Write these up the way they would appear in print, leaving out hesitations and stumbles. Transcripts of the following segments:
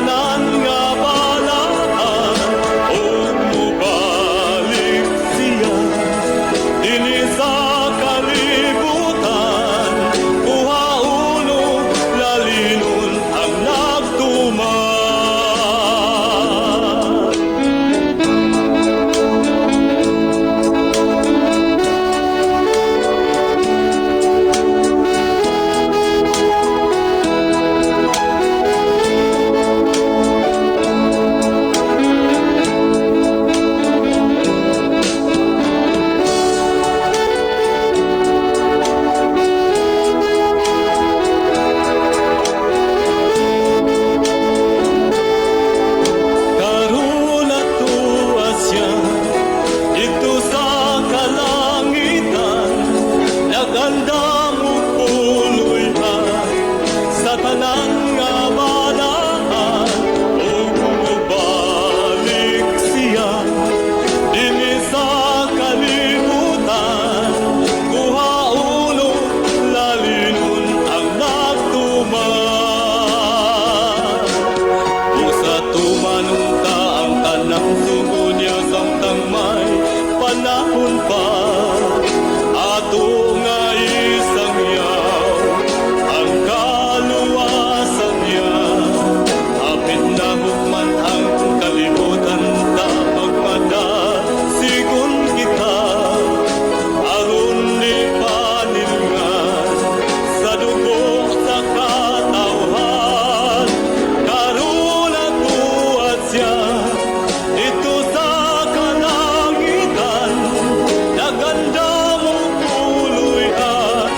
tanan nga balaan ug mobalik siya dinhi sa kalibutan, kuhaon og lalinon ang nagtuman. Karon atua siya didto sa kalangitan, nagandam og puloy-an sa tanan nga balaan ug mobalik siya dinhi sa kalibutan, kuhaon og lalinon ang nagtuman. Usa tumanon ta ang tanang sugo niya samtang may panahon pa. Ato nga isangyaw ang kaluwasan niya. Hapit na hukman ang kalibutan ta, magmadasigon kita. Aron di panilngan sa dugo sa katawhan. Karon atua siya didto sa kalangitan, nagandam og puloy-an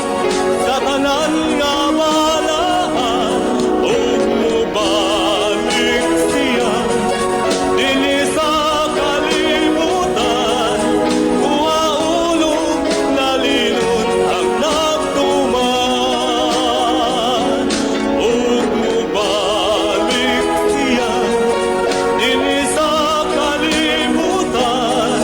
sa tanan nga balaan ug mobalik siya dinhi sa kalibutan, kuhaon og lalinon ang nagtuman ug mobalik siya dinhi sa kalibutan,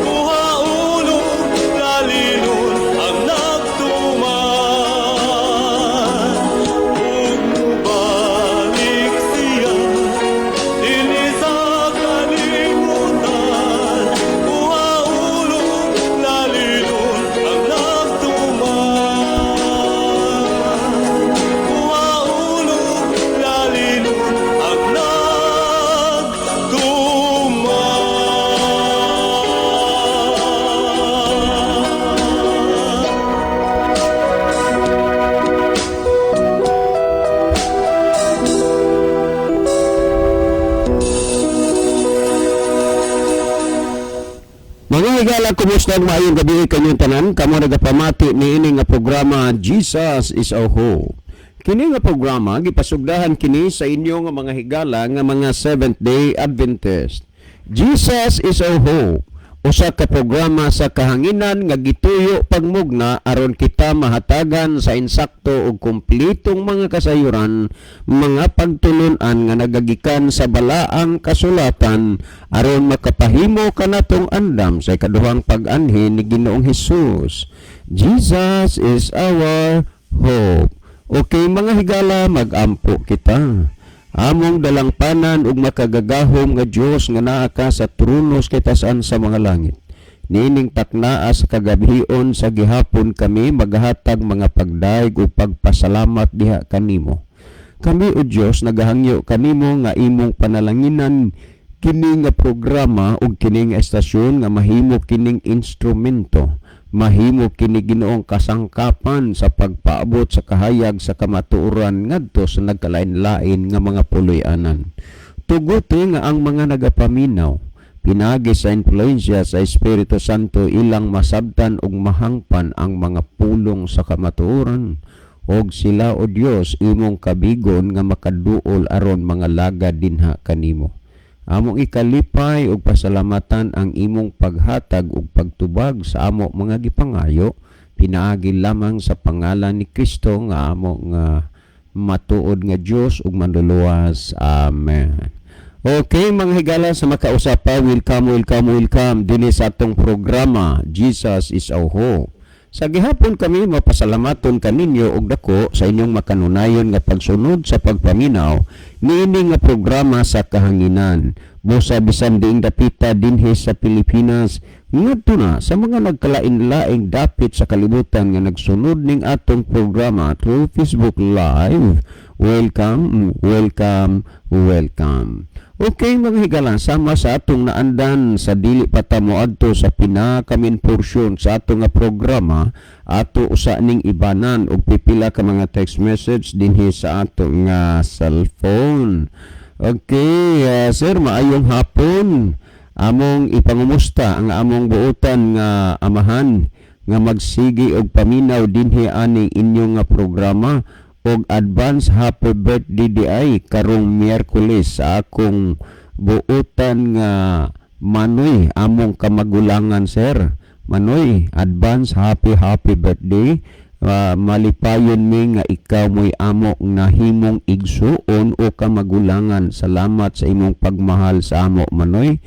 kuhaon og lalinon ang nagtuman ug mobalik siya dinhi sa kalibutan, kuhaon og lalinon ang nagtuman, kuhaon og lalinon ang nagtuman. Mga higala, kumusta ug maayong gabi kanyong tanan? Kamo nagapamati niini nga programa, Jesus is Our Hope. Kini nga programa gipasugdahan kini sa inyo nga mga higala nga mga Seventh Day Adventist. Jesus is Our Hope. Usa ka programa sa kahanginan nga gituyo pagmugna aron kita mahatagan sa insakto ug kumpletong mga kasayuran, mga pagtulun-an nga nagagikan sa balaang kasulatan aron makapahimo kanatong andam sa ikaduhang pag-anhi ni Ginoong Hesus. Jesus is our hope. Okay, mga higala, magampo kita. Among dalangpanan ug makagagahom nga Dios nga naa ka sa trono sa kitasan sa mga langit. Niining taknaa sa kagabhion sa gihapon kami maghatag mga pagdayeg ug pagpasalamat diha kanimo. Kami, o Dios, nagahangyo kanimo nga imong panalanginan kini nga programa ug kini nga estasyon nga mahimo kining instrumento, mahimo kini, Ginoong, kasangkapan sa pagpaabot sa kahayag sa kamatuoran ngadto sa nagkalain-lain nga mga puloy-anan. Tuguti nga ang mga nagapaminaw, pinaagi sa impluensya sa Espiritu Santo, ilang masabtan ug mahangpan ang mga pulong sa kamatuoran og sila, o Dios, imong kabigon nga makaduol aron mga lagad dinha kanimo. Among ikalipay ug pasalamatan ang imong paghatag ug pagtubag sa amo mga gipangayo pinaagi lamang sa pangalan ni Kristo nga amo nga matuod nga Dios ug manluluwas. Amen. Okay, mga higala, sa makausap pa, welcome, welcome, welcome dinhi sa atong programa, Jesus is Our Hope. Sa gihapon kami mapasalamaton kaninyo og dako sa inyong makanunayon nga pagsunod sa pagpaminaw niini nga programa sa kahanginan. Busa bisan diing dapita dinhi sa Pilipinas ngadto na sa mga nagkalain-laing dapit sa kalibutan nga nagsunod ning atong programa through Facebook Live. Welcome, welcome, welcome. Okay, mga higala, sama sa atong naandan sa dili pa ta moadto sa pinaka-main portion sa atong nga programa, ato usa ning ibanan og pipila ka mga text message dinhi sa atong nga cellphone. Okay, sir, maayong hapon. Among ipangumusta ang among buotan nga amahan nga magsigi og paminaw dinhi ani inyong nga programa og advance happy birthday diay karong Miyerkules sa akong buotan nga Manoy, among kamagulangan, sir. Manoy, advance happy happy birthday. Malipayon mi nga ikaw mo'y amo nahimong igsuon o kamagulangan. Salamat sa imong pagmahal sa amo, Manoy.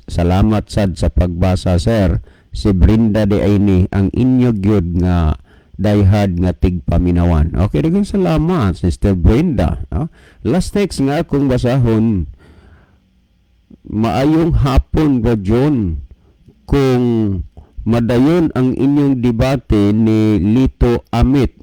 Salamat sad sa pagbasa, sir. Si Brinda diay ni ang inyo gyud nga diehard nga tigpaminawan. Okay, daghang salamat, Sister Brenda. No? Last text nga akong basahon: "Maayong hapon, Bro John. Kung madayon ang inyong debate ni Lito Amit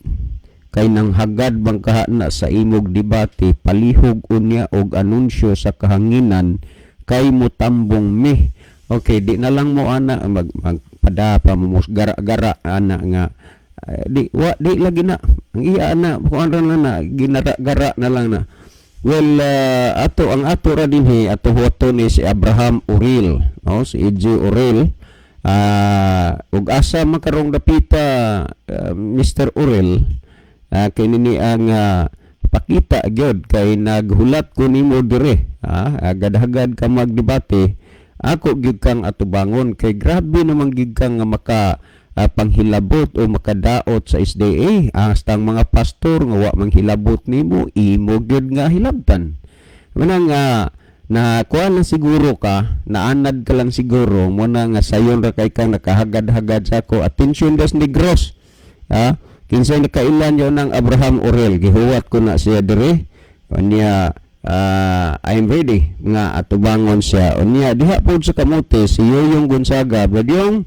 kay nang hagad bang na sa imog debate, palihog unya og anunsyo sa kahanginan kay mutambong mi." Okay, di na lang mo ana mag magpada pa mo gara-gara ana nga di wa di lagi na ang iya ana kuan ra na ginara-gara na lang na. Well, ato ang ato ra dinhi ato huwato ni si Abraham Uril, no, si EJ Uril. Ug asa makarong dapita, Mr. Uril, kay nini ang pakita gyud kay naghulat ko nimo dire, ha, agad-agad ka magdebate, ako gyud kang atubangon kay grabe naman gyud kang nga maka panghilabot o makadaot sa SDA. Hasta ang mga pastor nga wa manghilabot nimo, imo gyud nga hilabtan. Manang nga na kuha lang siguro ka, naanad ka lang siguro mo na nga sayon ra kay kang nakahagad-hagad sa ako. Attention das Negros, ha, kinsay nakailan yon ng Abraham Orel, gihuwat ko na siya dire unya. I'm ready nga atubangon siya unya. Diha pod sa kamote si Yoyong Gonzaga, Bradyong,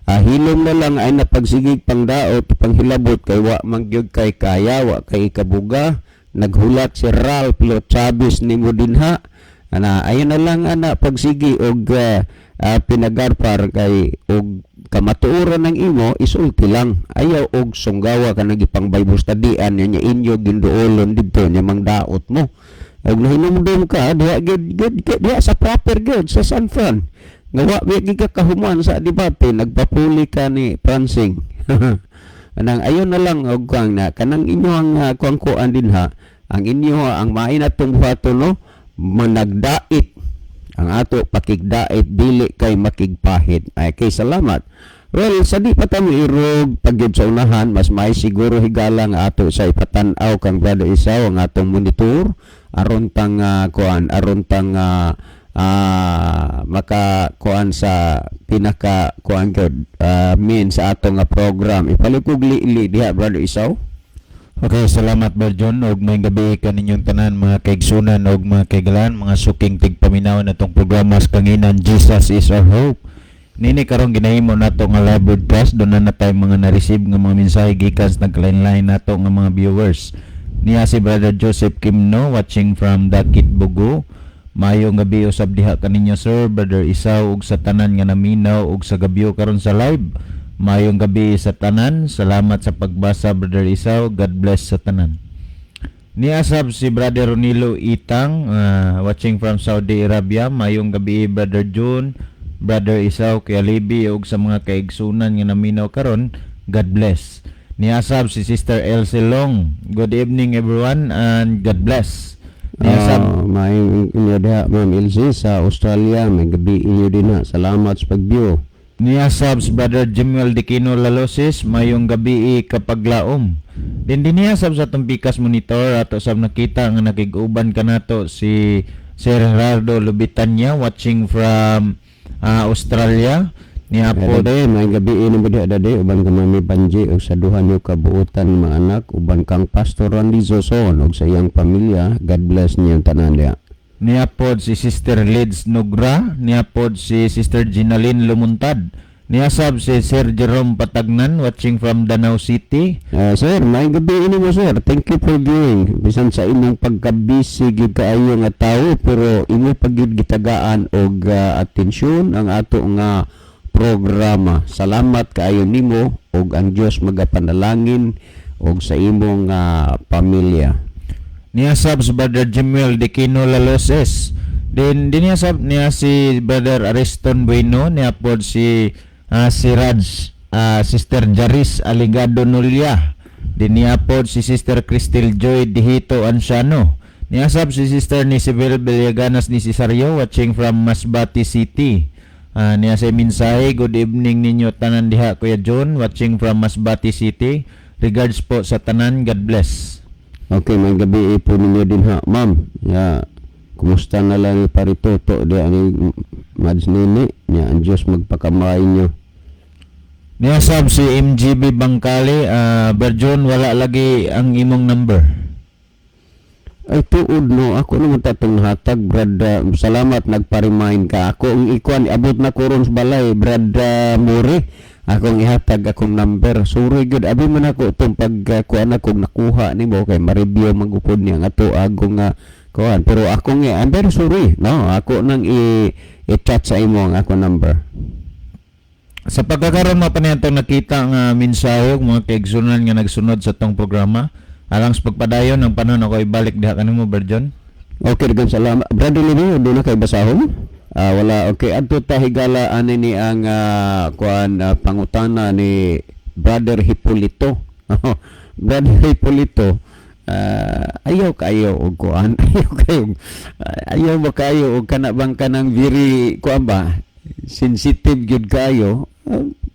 hilom na lang ay napagsigig pangdaot, panghilabot kay wa man gyud kay kaya, wa kay kabuga. Naghulat si Ralph Lo Chavez nimo dinha ana. Ayon na lang ana pagsigi og pinagarpar kay og kamatuoran ng imo isulti lang, ayaw og sunggawa ka nagipang Bible studyan nya inyo ginduolon didto nya mangdaot mo og nahinumdum ka diha gyud gyud diha sa proper gyud sa San Fran nga wa gyud ka kahuman sa debate, nagpapuli ka ni Prancing. Anang ayon na lang og kuang na kanang inyo ang kuang kuan dinha ang inyo ang main atong buhaton, no, managdait ang ato pakigdait dili kay makigpahit. Ay kay salamat. Well, sa di pa ta irog pagyud sa unahan, mas may siguro higala nga ato sa ipatan-aw kang Brother Isaw ang atong monitor aron tang kuan, aron tang maka kuan sa pinaka kuan gyud main sa atong nga program. Ipalikog li diha, Brother Isaw. Okay, salamat, Brother John, ug maayong gabi kaninyong tanan, mga kaigsunan ug mga kaigalan, mga suking tigpaminaw natong programa sa kahanginan, Jesus is Our Hope. Nini karong ginahimo nato nga live broadcast, duna na tay mga na-receive nga mga mensahe gikan sa nagkalain-lain nato nga mga viewers. Niya si Brother Joseph Kimno watching from Dakit, Bogo. Maayong gabi usab diha kaninyo, sir, Brother Isaw, ug sa tanan nga naminaw ug sa gabyo karon sa live. Maayong gabi sa tanan. Salamat sa pagbasa, Brother Isaw. God bless sa tanan. Niasab si Brother Ronilo Itang watching from Saudi Arabia. Maayong gabi, Brother June, Brother Isaw, Kuya Libby ug sa mga kaigsunan nga naminaw karon. God bless. Niasab si Sister Elsie Long. Good evening, everyone, and God bless. Niasab Maayong inyo diha, Ma'am Elsie sa Australia, may gabi inyo din na. Salamat sa pag-view. Niya sabs Brother Jimuel Dikino Lalosis, mayong gabi kapaglaom. Din din niya sab sa atong Pikas monitor, ato sab nakita nga nakig-uban kanato si Sir Gerardo Lubitanya watching from Australia. Niya po. Dade, may gabi ini mo diha, Dade, uban ka Mami Banji ug sa duha niyo kabuotan mga anak, uban kang Pastor Randy Zoson ug sa iyang pamilya. God bless niyang tanan diha. Niya pod si Sister Lids Nugra, niya pod si Sister Ginaline Lumuntad. Niya sab si Sir Jerome Patagnan watching from Danau City. Sir, may gabi ini mo, sir. Thank you for viewing. Bisan sa imong pagka-busy gyud kaayo nga tawo, pero imo pa gyud gitagaan og atensyon ang ato nga programa. Salamat kaayo nimo ug ang Dios magapanalangin og sa imong pamilya. Niya sab si Brother Jimuel Dequino Laloses. Then din niya sab niya si Brother Ariston Bueno, niya pod si Raj, Sister Jaris Aligado Nulia. Din niya pod si Sister Cristel Joy Dihito Anciano. Niya sab si Sister ni Sibel Villaganas ni Cesario watching from Masbate City. Niya sa mensahe, good evening ninyo tanan diha, Kuya John, watching from Masbate City. Regards po sa tanan, God bless. Okay, may gabi po ninyo din ha, ma'am. Ya, kumusta na lang ni paritoto di ani Mads Nini. Ya, ang Diyos magpakamay nyo. Niya sab si MGB Bangkali, Berjon, wala lagi ang imong number. Ay, tuod no, ako naman tatong hatag, Brad. Salamat nagpa-remind ka. Ako ang ikuan, abot na ko ron sa balay, Brad Muri. Akong ihatag akong number. Sorry gud, abi man ako itong pag kuan ako nakuha nimo kay ma-review magupod niya nga to agong nga kuan. Pero ako nga, I'm very sorry. No, ako nang i-chat sa imo ang ako number. Sa pagkakaroon mo pa niya itong nakita nga mensahe ug mga kaigsunan nga nagsunod sa tong programa. Alang sa pagpadayon ng panahon ako ibalik diha kanimo, Berjon. Okay, daghang salamat. Brother Levi, doon na kay basahon? Ah, wala. Okay, adto ta higala ani ni ang kuan pangutana ni Brother Hipolito. Brother Hipolito, ayaw kayo og kuan, ayaw kayo. Ayaw ba kayo og kana bang kanang very kuan ba? Sensitive gyud kayo.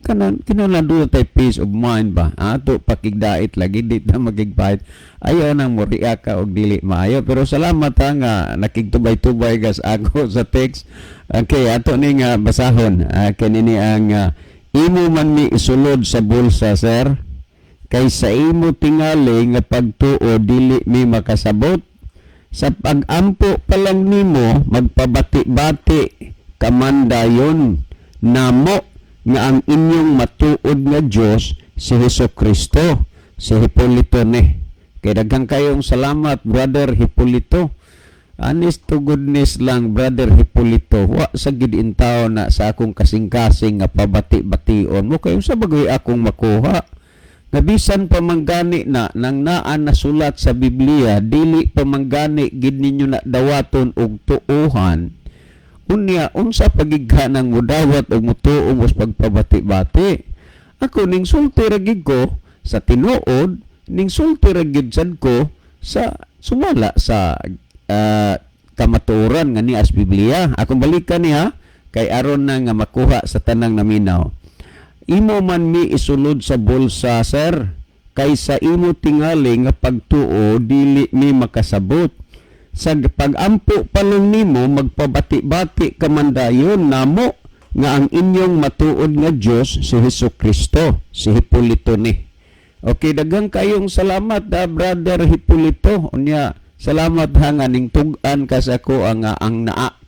Kanan kinahanglan doon tay peace of mind ba, ato pakigdait lagi, di ta magigpahit, ayaw nang mo react ka og dili maayo, pero salamat ha nga nakigtubay-tubay gas ako sa text. Okay, ato ni nga basahon. Kini ni ang imo man mi isulod sa bulsa, sir, kay sa imo tingali nga pagtuo dili mi makasabot. Sa pag-ampo pa lang nimo, magpabati-bati kamandayon namo nga ang inyong matuod nga Dios si Hesus Kristo. Si Hipolito ni. Kay daghang kayong salamat, Brother Hipolito. Honest to goodness lang, Brother Hipolito, wa sa gid intaw na sa akong kasing-kasing nga pabati-bation mo kayo sa bagoy akong makuha. Nga bisan pa manggani na nang naa nasulat sa Biblia, dili pa manggani gid ninyo na dawaton og tuohan. Unya unsa pagighanang mudawat og mutuo mo sa pagpabati-bati? Ako ning sulti ra gid ko sa tinuod, ning sulti ra gid sad ko sa sumala sa kamatuoran nga ni as Biblia. Akong balikan niya kay aron na nga makuha sa tanang naminaw. Imo man mi isulod sa bulsa, sir, kay sa imo tingali nga pagtuo dili mi makasabot. Sa pag-ampo pa lang nimo, magpabati-bati kamandayon namo nga ang inyong matuod nga Dios si Hesus Kristo. Si Hipolito ni. Okay, daghang kayong salamat, Brother Hipolito. Unya salamat ha nga ning tug-an ka sa ako ang naa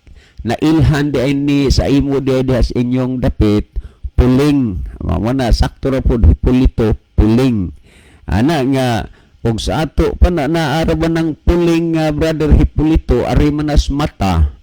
nailhan di ay ni sa imo di ay diha sa inyong dapit puling. Mao na sakto ra pod, Hipolito puling. Ana nga og sa ato pa na naara ba ng puling nga, Brother Hipolito, ari manas mata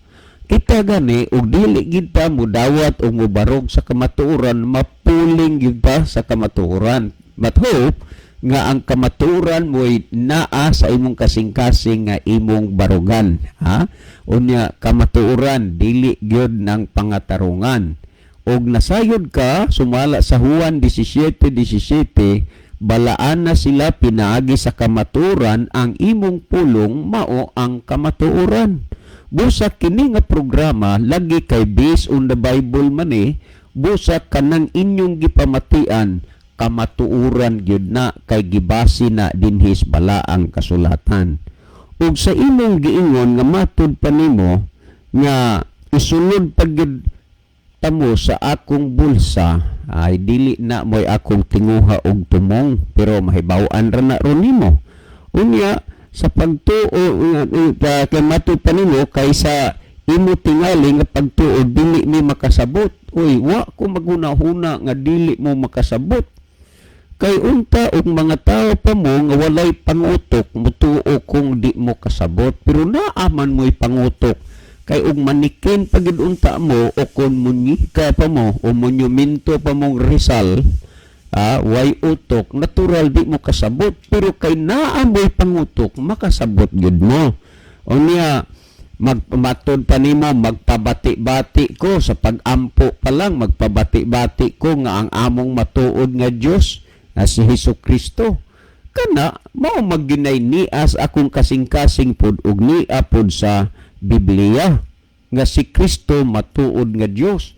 kita gani og dili gid ta mudawat o mubarog sa kamatuoran, mapuling gid ta sa kamatuoran. But hope nga ang kamatuoran mo'y naa sa imong kasing-kasing nga imong barugan, ha. Unya kamatuoran dili gyud ng pangatarungan og nasayod ka sumala sa Juan 17:17, balaan na sila pinaagi sa kamatuoran, ang imong pulong mao ang kamatuoran. Busa kini nga programa lagi kay based on the Bible man eh. Busa kanang inyong gipamatian kamatuoran gyud na kay gibase na dinhi sa balaang kasulatan. Ug sa imong giingon nga matud pa nimo nga isulod pa gyud ta mo sa akong bulsa ay dili na mo'y akong tinguha og tumong, pero mahibaw-an ra na ron nimo. Unya sa pagtuo nga, kay matud pa nimo kay sa imo tingali nga pagtuo dili mi makasabot. Uy, wa ko maghuna-huna nga dili mo makasabot. Kay unta og mga tao pa mo nga walay pangutok mutuo kung di mo kasabot, pero naa man mo'y pangutok. Kay og manikin pa gid unta mo o kon munyika pa mo o monumento pa mong Rizal, way utok, natural di mo kasabot, pero kay naa mo'y pangutok, makasabot gid mo. Unya magmatod pa nimo, magpabati-bati ko sa pag-ampo pa lang, magpabati-bati ko nga ang among matuod nga Dios na si Hesus Kristo. Kana mao magginay nias akong kasing-kasing pod og nia pod sa Biblia nga si Kristo matuod nga Dios.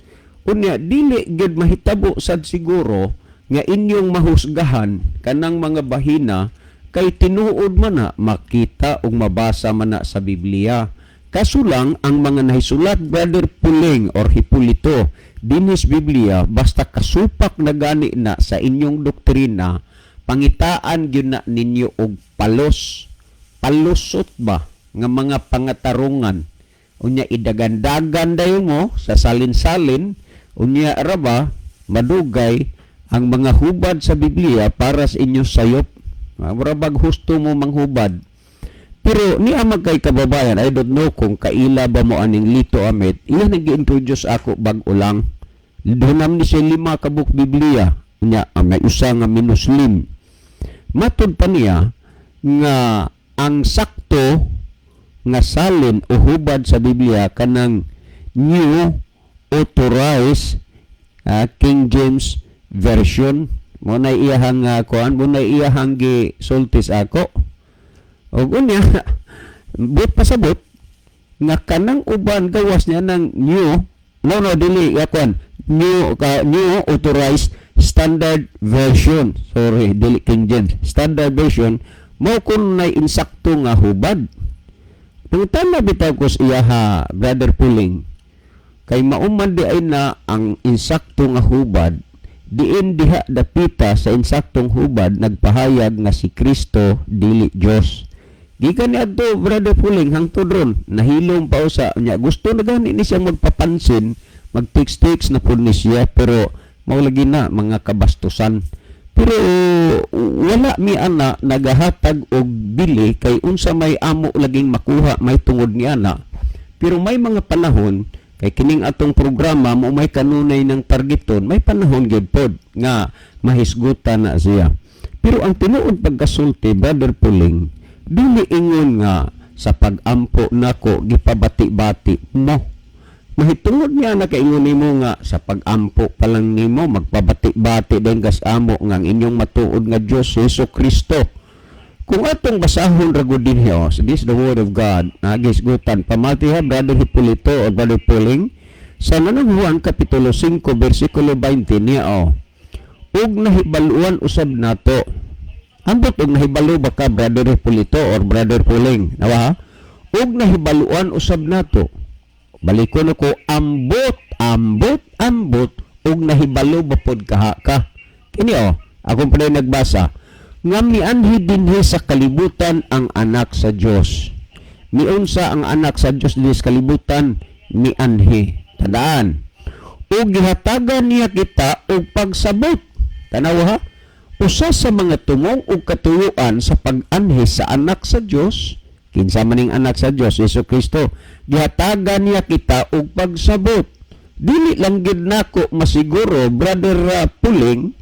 Unya dili gyud mahitabo sad siguro nga inyong mahusgahan kanang mga bahina kay tinuod man na makita ug mabasa man na sa Biblia. Kaso lang ang mga nahisulat, Brother Puling or Hipolito, dinis Biblia, basta kasupak na gani na sa inyong doktrina, pangitaan gyud na ninyo og palos, palusot ba nga mga pangatarungan. Unya idagandagan dayon mo sa salin-salin, unya ra ba madugay ang mga hubad sa Biblia para sa inyo sayop. Mura bag husto mo manghubad. Pero niya magkay kababayan, I don't know kung kaila ba mo aning Lito Amit, iya nag-introduce ako bag-o lang. Dunam ni siya lima kabuk Biblia. Unya, may usa nga minuslim. Matud pa niya nga ang sakto nga salin o hubad sa Biblia kanang New Authorized King James Version. Mo na iyahang kuan, mo na iyahang gisultis ako. Og unya, but pasabot nga kanang uban gawas niya ng new, no, dili kuan, new ka, New Authorized Standard Version, sorry, dili King James Standard Version, mo kun nay insakto nga hubad. Pangutana bitaw ko sa iyaha, Brother Puling, kay mauman di ay na ang insakto nga hubad, diin diha dapita sa insaktong hubad nagpahayag nga si Kristo dili Dios? Gikan ni adto, Brother Puling, hangtod ron nahilom pa usa nya gusto na gani ni siya magpapansin, mag-text-text na pud ni siya, pero mao lagi na mga kabastusan. Pero wala mi ana nagahatag og bili kay unsa may amo laging makuha may tungod ni ana. Pero may mga panahon kay kining atong programa mo may kanunay ng targeton, may panahon gyud pod nga mahisgutan na siya. Pero ang tinuod pagkasulti, Brother Puling, dili ingon nga sa pag-ampo nako gipabati-bati mo. Mahitungod niya na kaingon nimo nga sa pag-ampo pa lang nimo magpabati-bati din gas amo nga ang inyong matuod nga Dios Hesus Kristo. Kung atong basahon ra gud dinhi, oh, so this is the word of God. Nagisgutan pamati ha, Brother Hipolito o Brother Puling, sa Unang Juan kapitulo 5 bersikulo 20 niya oh. Ug nahibaluan usab nato. Ambot og nahibalo ba ka, Brother Hipolito or Brother Puling? Nawa ha? Ug nahibaluan usab nato. Balikon ako, ambot, ambot, ambot, ug nahibalo ba pod kaha ka? Kini oh, akong pa nagbasa. Nga mianhi dinhi sa kalibutan ang anak sa Dios. Miunsa ang anak sa Dios dinhi sa kalibutan? Mianhi. Tandaan. Ug gihatagan niya kita og pagsabot. Tanawa ha. Usa sa mga tumong ug katuyuan sa pag-anhi sa anak sa Dios, kinsa man ning anak sa Dios, Hesus Kristo, gihatagan niya kita og pagsabot. Dili lang gid nako masiguro, Brother Puling,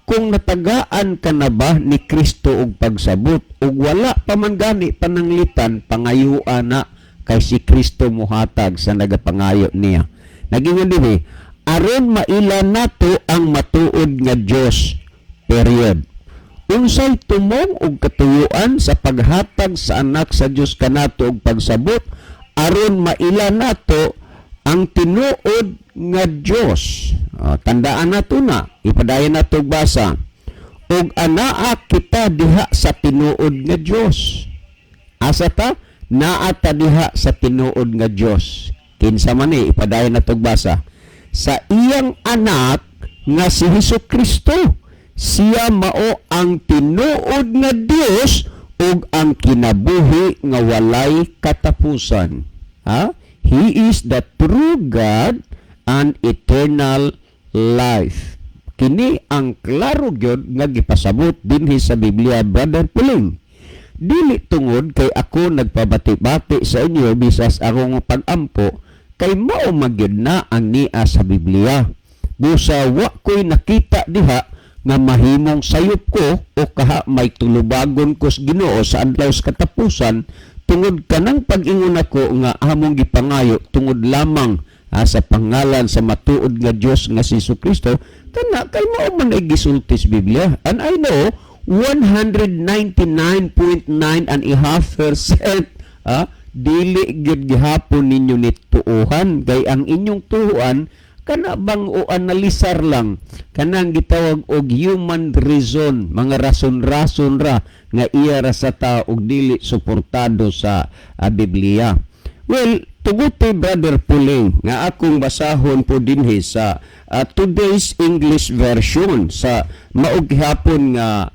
kung natagaan ka na ba ni Kristo og pagsabot ug wala pa man gani pananglitan pangayuan na kay si Kristo muhatag sa nagapangayo niya. Nagingon dinhi, aron maila nato ang matuod nga Dios. Period. Unsay tumong og katuyuan sa paghatag sa anak sa Dios kanato og pagsabot? Aron maila nato ang tinuod nga Dios. Oh, tandaan nato na, ipadayon nato og basa. Ug anaa kita diha sa tinuod nga Dios. Asa ta? Naa ta diha sa tinuod nga Dios. Kinsa man ni, ipadayon nato og basa. Sa iyang anak nga si Hesus Kristo. Siya mao ang tinuod nga Dios ug ang kinabuhi nga walay katapusan. Ha? He is the true God and eternal life. Kini ang klaro gyud nga gipasabot dinhi sa Biblia, Brother Puling. Dili tungod kay ako nagpabati-bati sa inyo bisas akong pag-ampo, kay mao magyud na ang nia sa Biblia. Busa wa ko'y nakita diha nga mahimong sayop ko o kaha may tulubagon ko sa Ginoo sa adlaw sa katapusan tungod kanang pag-ingon ako nga among gipangayo tungod lamang sa pangalan sa matuod nga Dios nga si Kristo, kana kay mao man ay gisulti sa Biblia. And I know 199.9.5% dili gyud gihapon ninyo ni tuohan, kay ang inyong tuohan kana bang o analisar lang, kanang gitawag og human reason, mga rason-rason ra nga iya ra sa tao og dili suportado sa Biblia. Well, tuguti, Brother Puling, nga akong basahon po dinhi sa Today's English Version sa mao gihapon nga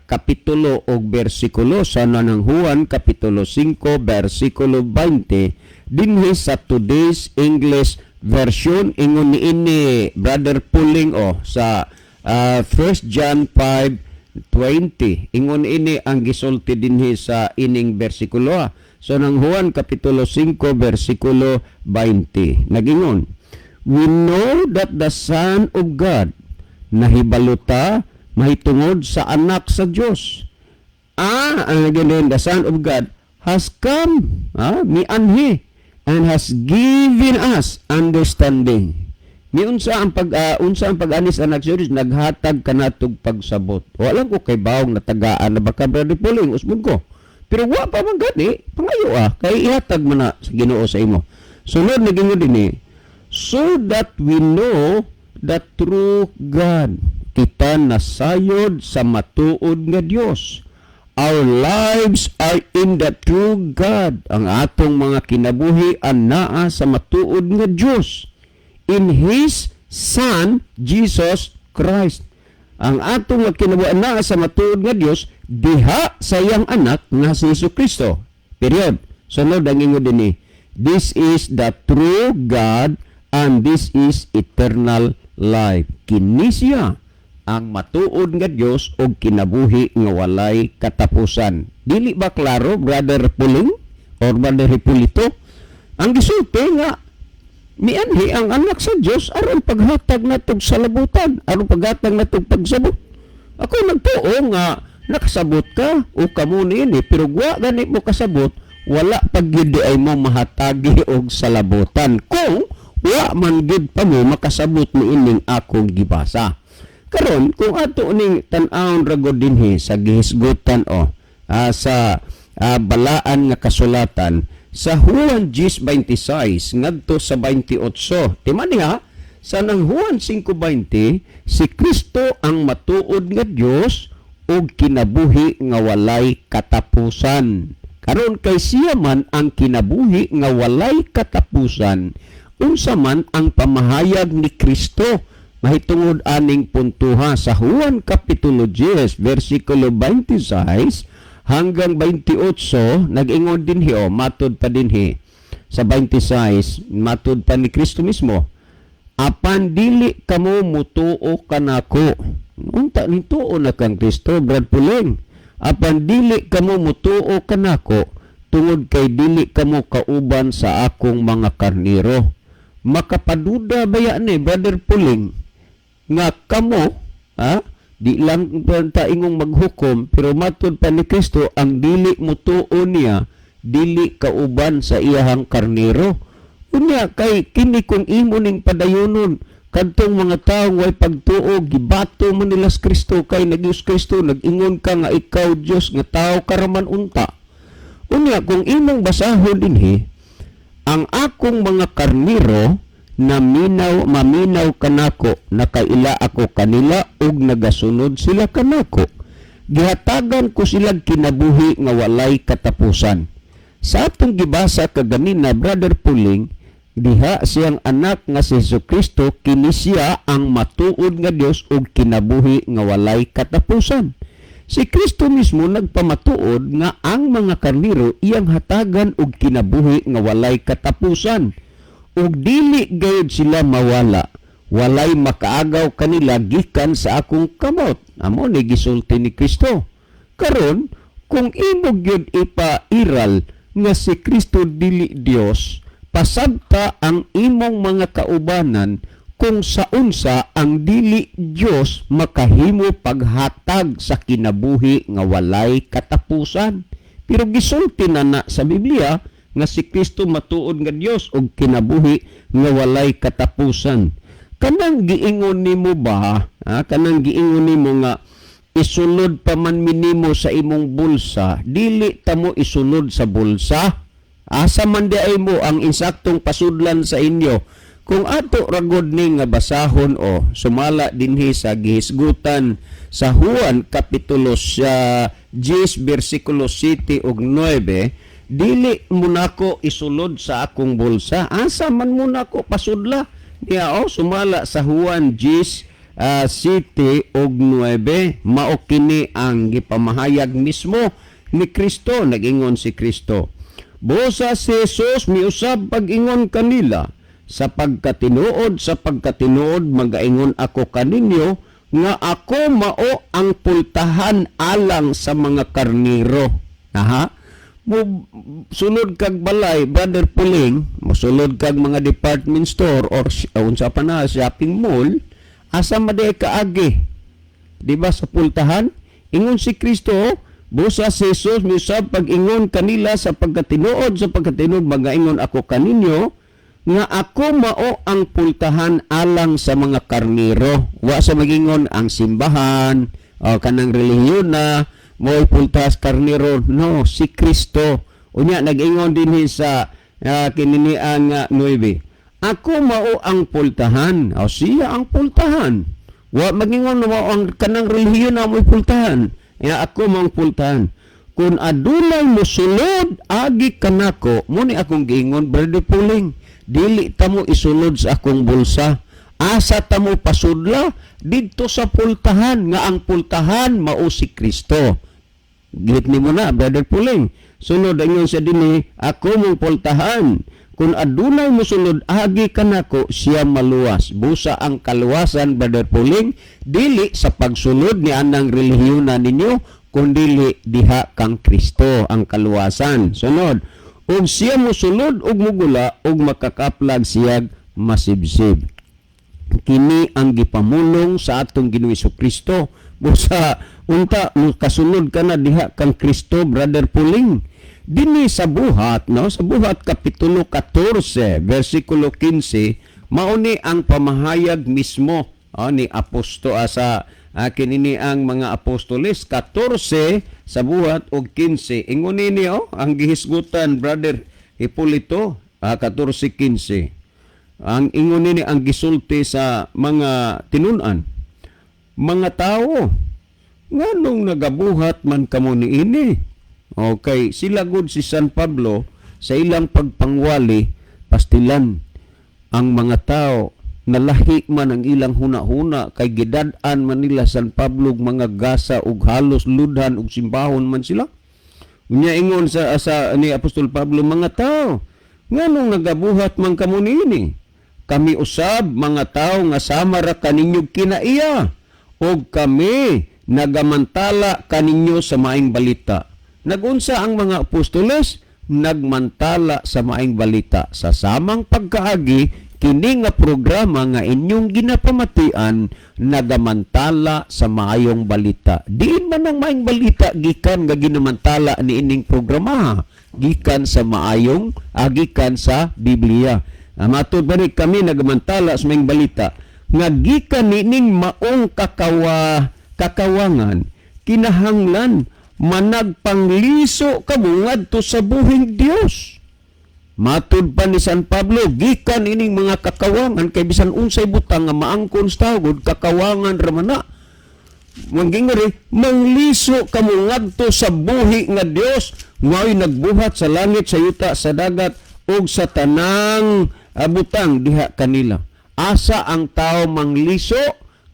kapitulo og bersikulo sa nanang Juan kapitulo 5 bersikulo 20. Dinhi sa Today's English Version, ingon niini, Brother Puling, o sa 1 John 5:20, ingon ini ang gisulti dinhi sa ining bersikulo. So nang Juan kapitulo 5 bersikulo 20, nagingon, "We know that the Son of God," nahibaluta mahitungod sa anak sa Dios. Ang ganun, "the Son of God has come," mianhi, "and has given us understanding." Miunsa ang pag unsa ang pag-anis anak sa Dios? Naghatag kanatog pagsabot. Wala ko kay bawong natagaan na baka, Brother Puling, usbon ko. Pero wa pa man gani, pangayo kay ihatag man na sa Ginoo sa imo. Sunod, naging din eh, "so that we know the true God." Kita nasayod sa matuod nga Dios. Our lives are in the true God. Ang atong mga kinabuhi anaa sa matuod nga Dios. In His Son, Jesus Christ. Ang atong mga kinabuhi anaa sa matuod nga Dios diha sa iyang anak nga si Hesus Kristo. Period. Sunod, ang ingon dinhi, "This is the true God and this is eternal life." Kini siya ang matuod nga Dios og kinabuhi nga walay katapusan. Dili ba klaro, Brother Puling or Brother Hipolito? Ang gisulti nga mianhi ang anak sa Dios aron paghatag natog salabutan, aron paghatag natog pagsabot. Ako nagtuo nga nakasabot ka o kamo niini, pero wa gani mo kasabot, wala pag gyud ay mo mahatagi og salabutan kung wa man gyud pa mo makasabot niining akong gibasa. Karon, kung ato ning tan-awon ra gud dinhi sa gihisgutan o sa balaan nga kasulatan sa Juan 10:26 ngadto sa 28. Timan niya sa nang Juan 5:20, si Kristo ang matuod nga Dios ug kinabuhi nga walay katapusan. Karon, kay siya man ang kinabuhi nga walay katapusan, unsa man ang pamahayag ni Kristo mahitungod aning puntuha sa Juan kapitulo 10 versikulo 26 hanggang 28? Nag-ingon dinhi o matud pa dinhi sa 26, matud pa ni Kristo mismo, "Apan dili kamo mutuo kanako." Unta nituo na kang Kristo, Brad Puling. "Apan dili kamo mutuo kanako tungod kay dili kamo kauban sa akong mga karniro." Makapaduda baya ni, Brother Puling, nga kamo ha, di lang ta ingong maghukom, pero matud pa ni Kristo, ang dili mutuo niya dili kauban sa iyahang karniro. Unya kay kini, kung imo ning padayonon kadtong mga tawo way pagtuo, gibato man nila sa Kristo kay nag Kristo nag-ingon ka nga ikaw Dios nga tao ka ra man unta. Unya kung imong basahon dinhi, "Ang akong mga karniro naminaw, maminaw kanako, nakaila ako kanila ug nagasunod sila kanako. Gihatagan ko sila kinabuhi nga walay katapusan." Sa atong gibasa kaganina, Brother Puling, Diha siyang anak nga si Jesu Kristo, kini siya ang matuod nga Dios ug kinabuhi nga walay katapusan. Si Kristo mismo nagpamatuod nga ang mga karniro iyang hatagan og kinabuhi nga walay katapusan. Ug dili gayud sila mawala. Walay makaagaw kanila gikan sa akong kamot. Amo ni gisulti ni Kristo. Karon, kung imo gyud ipairal nga si Kristo dili Dios, pasabta ang imong mga kaubanan kung sa unsa ang dili Dios makahimo paghatag sa kinabuhi nga walay katapusan. Pero gisulti na na sa Biblia nga si Kristo matuod nga Dios og kinabuhi nga walay katapusan. Kanang giingon nimo ba, ha? Kanang giingon nimo nga isulod pa man minimo sa imong bulsa, dili ta mo isulod sa bulsa. Asa man di ay mo ang insaktong pasudlan sa inyo? Kung ato ragod ni nga basahon o sumala dinhi sa gihisgutan sa Juan kapitulo sa 10 bersikulo 7 ug 9, dili mo nako isulod sa akong bulsa. Asa man mo nako pasudla? Niya o sumala sa Juan 10 7 ug 9, mao kini ang gipamahayag mismo ni Kristo. Nagingon si Kristo, "Busa si Jesus miusab pag-ingon kanila, sa pagkatinuod magaingon ako kaninyo nga ako mao ang pultahan alang sa mga karniro." Aha. Mo sulod kag balay, Brother Puling, mosulod kag mga department store or unsa pa na shopping mall, asa man diay kaagi? Di ba sa pultahan? Ingon si Kristo, "Busa si Jesus miusab pag-ingon kanila, sa pagkatinuod magaingon ako kaninyo nga ako mao ang pultahan alang sa mga karniro." Wa sa magingon ang simbahan o kanang relihiyon na mo'y pultahas karniro. No, si Kristo. Unya nag-ingon dinhi sa kinini ang 9. "Ako mao ang pultahan." O siya ang pultahan. Wa magingon mao ang kanang relihiyon na mo'y pultahan. Ya, "Ako mao ang pultahan. Kung adunay mosulod agi kanako," mo ni akong giingon, Brother Puling. Dili ta mo isulod sa akong bulsa. Asa ta mo pasudla? Didto sa pultahan, nga ang pultahan mao si Kristo. Git nimo na, Brother Puling. Sunod, ingon siya dinhi, "Ako mong pultahan. Kung adunay mosulod agi kanako, siya maluwas." Busa ang kaluwasan, Brother Puling, dili sa pagsulod ni anang relihiyon na ninyo, kundili diha kang Kristo ang kaluwasan. Sunod, "Ug siya mosulod ug mugula ug makakaplag siyag masibsib." Kini ang gipamulong sa atong Ginoong Kristo. Busa unta kasunod ka na diha kang Kristo, Brother Puling. Dinhi sa Buhat, no, sa Buhat kapitulo 14 bersikulo 15, mao ni ang pamahayag mismo, oh, ni aposto sa kinini ang mga apostoles. 14 sa Buhat og 15, ingon nini, oh, ang gihisgutan, Brother Hipolito, 14:15. Ang ingon nini, ang gisulti sa mga tinun-an, "Mga tao, nganong nagabuhat man kamo niini?" Okay, sila gud si San Pablo sa ilang pagpangwali, pastilan ang mga tao, nalahi man ang ilang huna-huna kay gidad-an man nila San Pablo og mga gasa ug halos ludhan ug simbahon man sila. Unya ingon sa ni Apostol Pablo, "Mga tao, nganong nagabuhat man kamo niini? Kami usab mga tao nga sama ra kaninyo kinaiya og kami nagamantala kaninyo sa maayong balita." Nagunsa ang mga apostoles? Nagmantala sa maayong balita. Sa samang pagkaagi, kini nga programa nga inyong ginapamatian nagamantala sa maayong balita. Diin man ang maayong balita gikan nga ginamantala ni ining programa? Gikan sa maayong, gikan sa Biblia. Matud pa ni kami nagamantala sa maayong balita nga gikan nining maong kakawangan, kinahanglan managpangliso kamo ngadto sa buhing Dios. Matud pa ni San Pablo, gikan ining mga kakawangan, kay bisan unsay butang nga maangkon sa tawod, kakawangan ra man na. Manggingon mangliso kamo ngadto sa buhi nga Dios, ngaoy nagbuhat sa langit, sa yuta, sa dagat ug sa tanang butang diha kanila. Asa ang tao mangliso?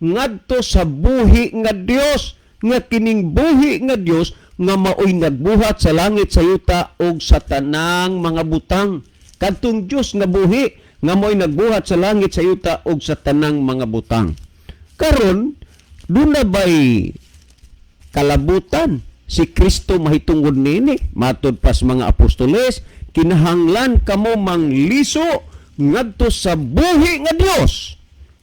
Ngadto sa buhi nga Dios, nga kining buhi nga Dios nga maoy nagbuhat sa langit, sa yuta ug sa tanang mga butang. Kadtong Dios nga buhi nga maoy nagbuhat sa langit, sa yuta ug sa tanang mga butang. Karon, duna bay kalabutan si Kristo mahitungod nini? Matod pas mga apostoles, kinahanglan kamo mangliso ngadto sa buhi nga Dios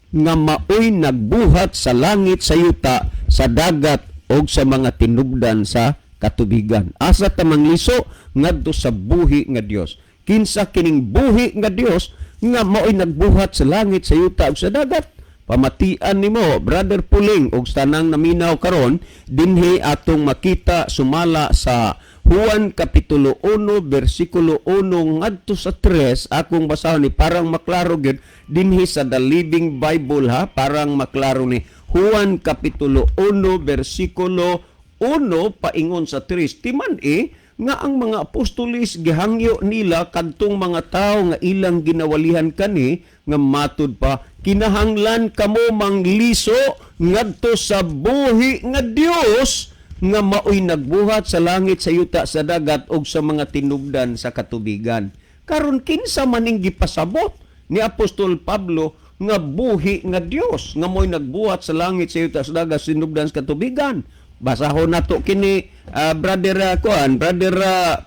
nga maoy nagbuhat sa langit, sa yuta, sa dagat ug sa mga tinubdan sa katubigan. Asa ta mangliso? Ngadto sa buhi nga Dios. Kinsa kining buhi nga Dios nga maoy nagbuhat sa langit, sa yuta ug sa dagat? Pamatian nimo, Brother Puling, ug tanang naminaw karon, dinhi atong makita sumala sa Juan kapitulo 1 bersikulo 1 ngadto sa 3. Akong basahon ni parang maklaro gyud dinhi sa The Living Bible ha, parang maklaro ni Juan kapitulo 1 bersikulo 1 paingon sa 3. Timan eh nga ang mga apostolis gihangyo nila kadtong mga tawo nga ilang ginawalihan kani nga matud pa, kinahanglan kamo mangliso ngadto sa buhi nga Dios nga maoy nagbuhat sa langit, sa yuta, sa dagat ug sa mga tinubdan sa katubigan. Karon, kinsa maning gipasabot ni Apostol Pablo nga buhi nga Dios nga mo'y nagbuhat sa langit, sa yuta, sa dagat, sa tinubdan sa katubigan? Basahon nato kini, brother kuan, brother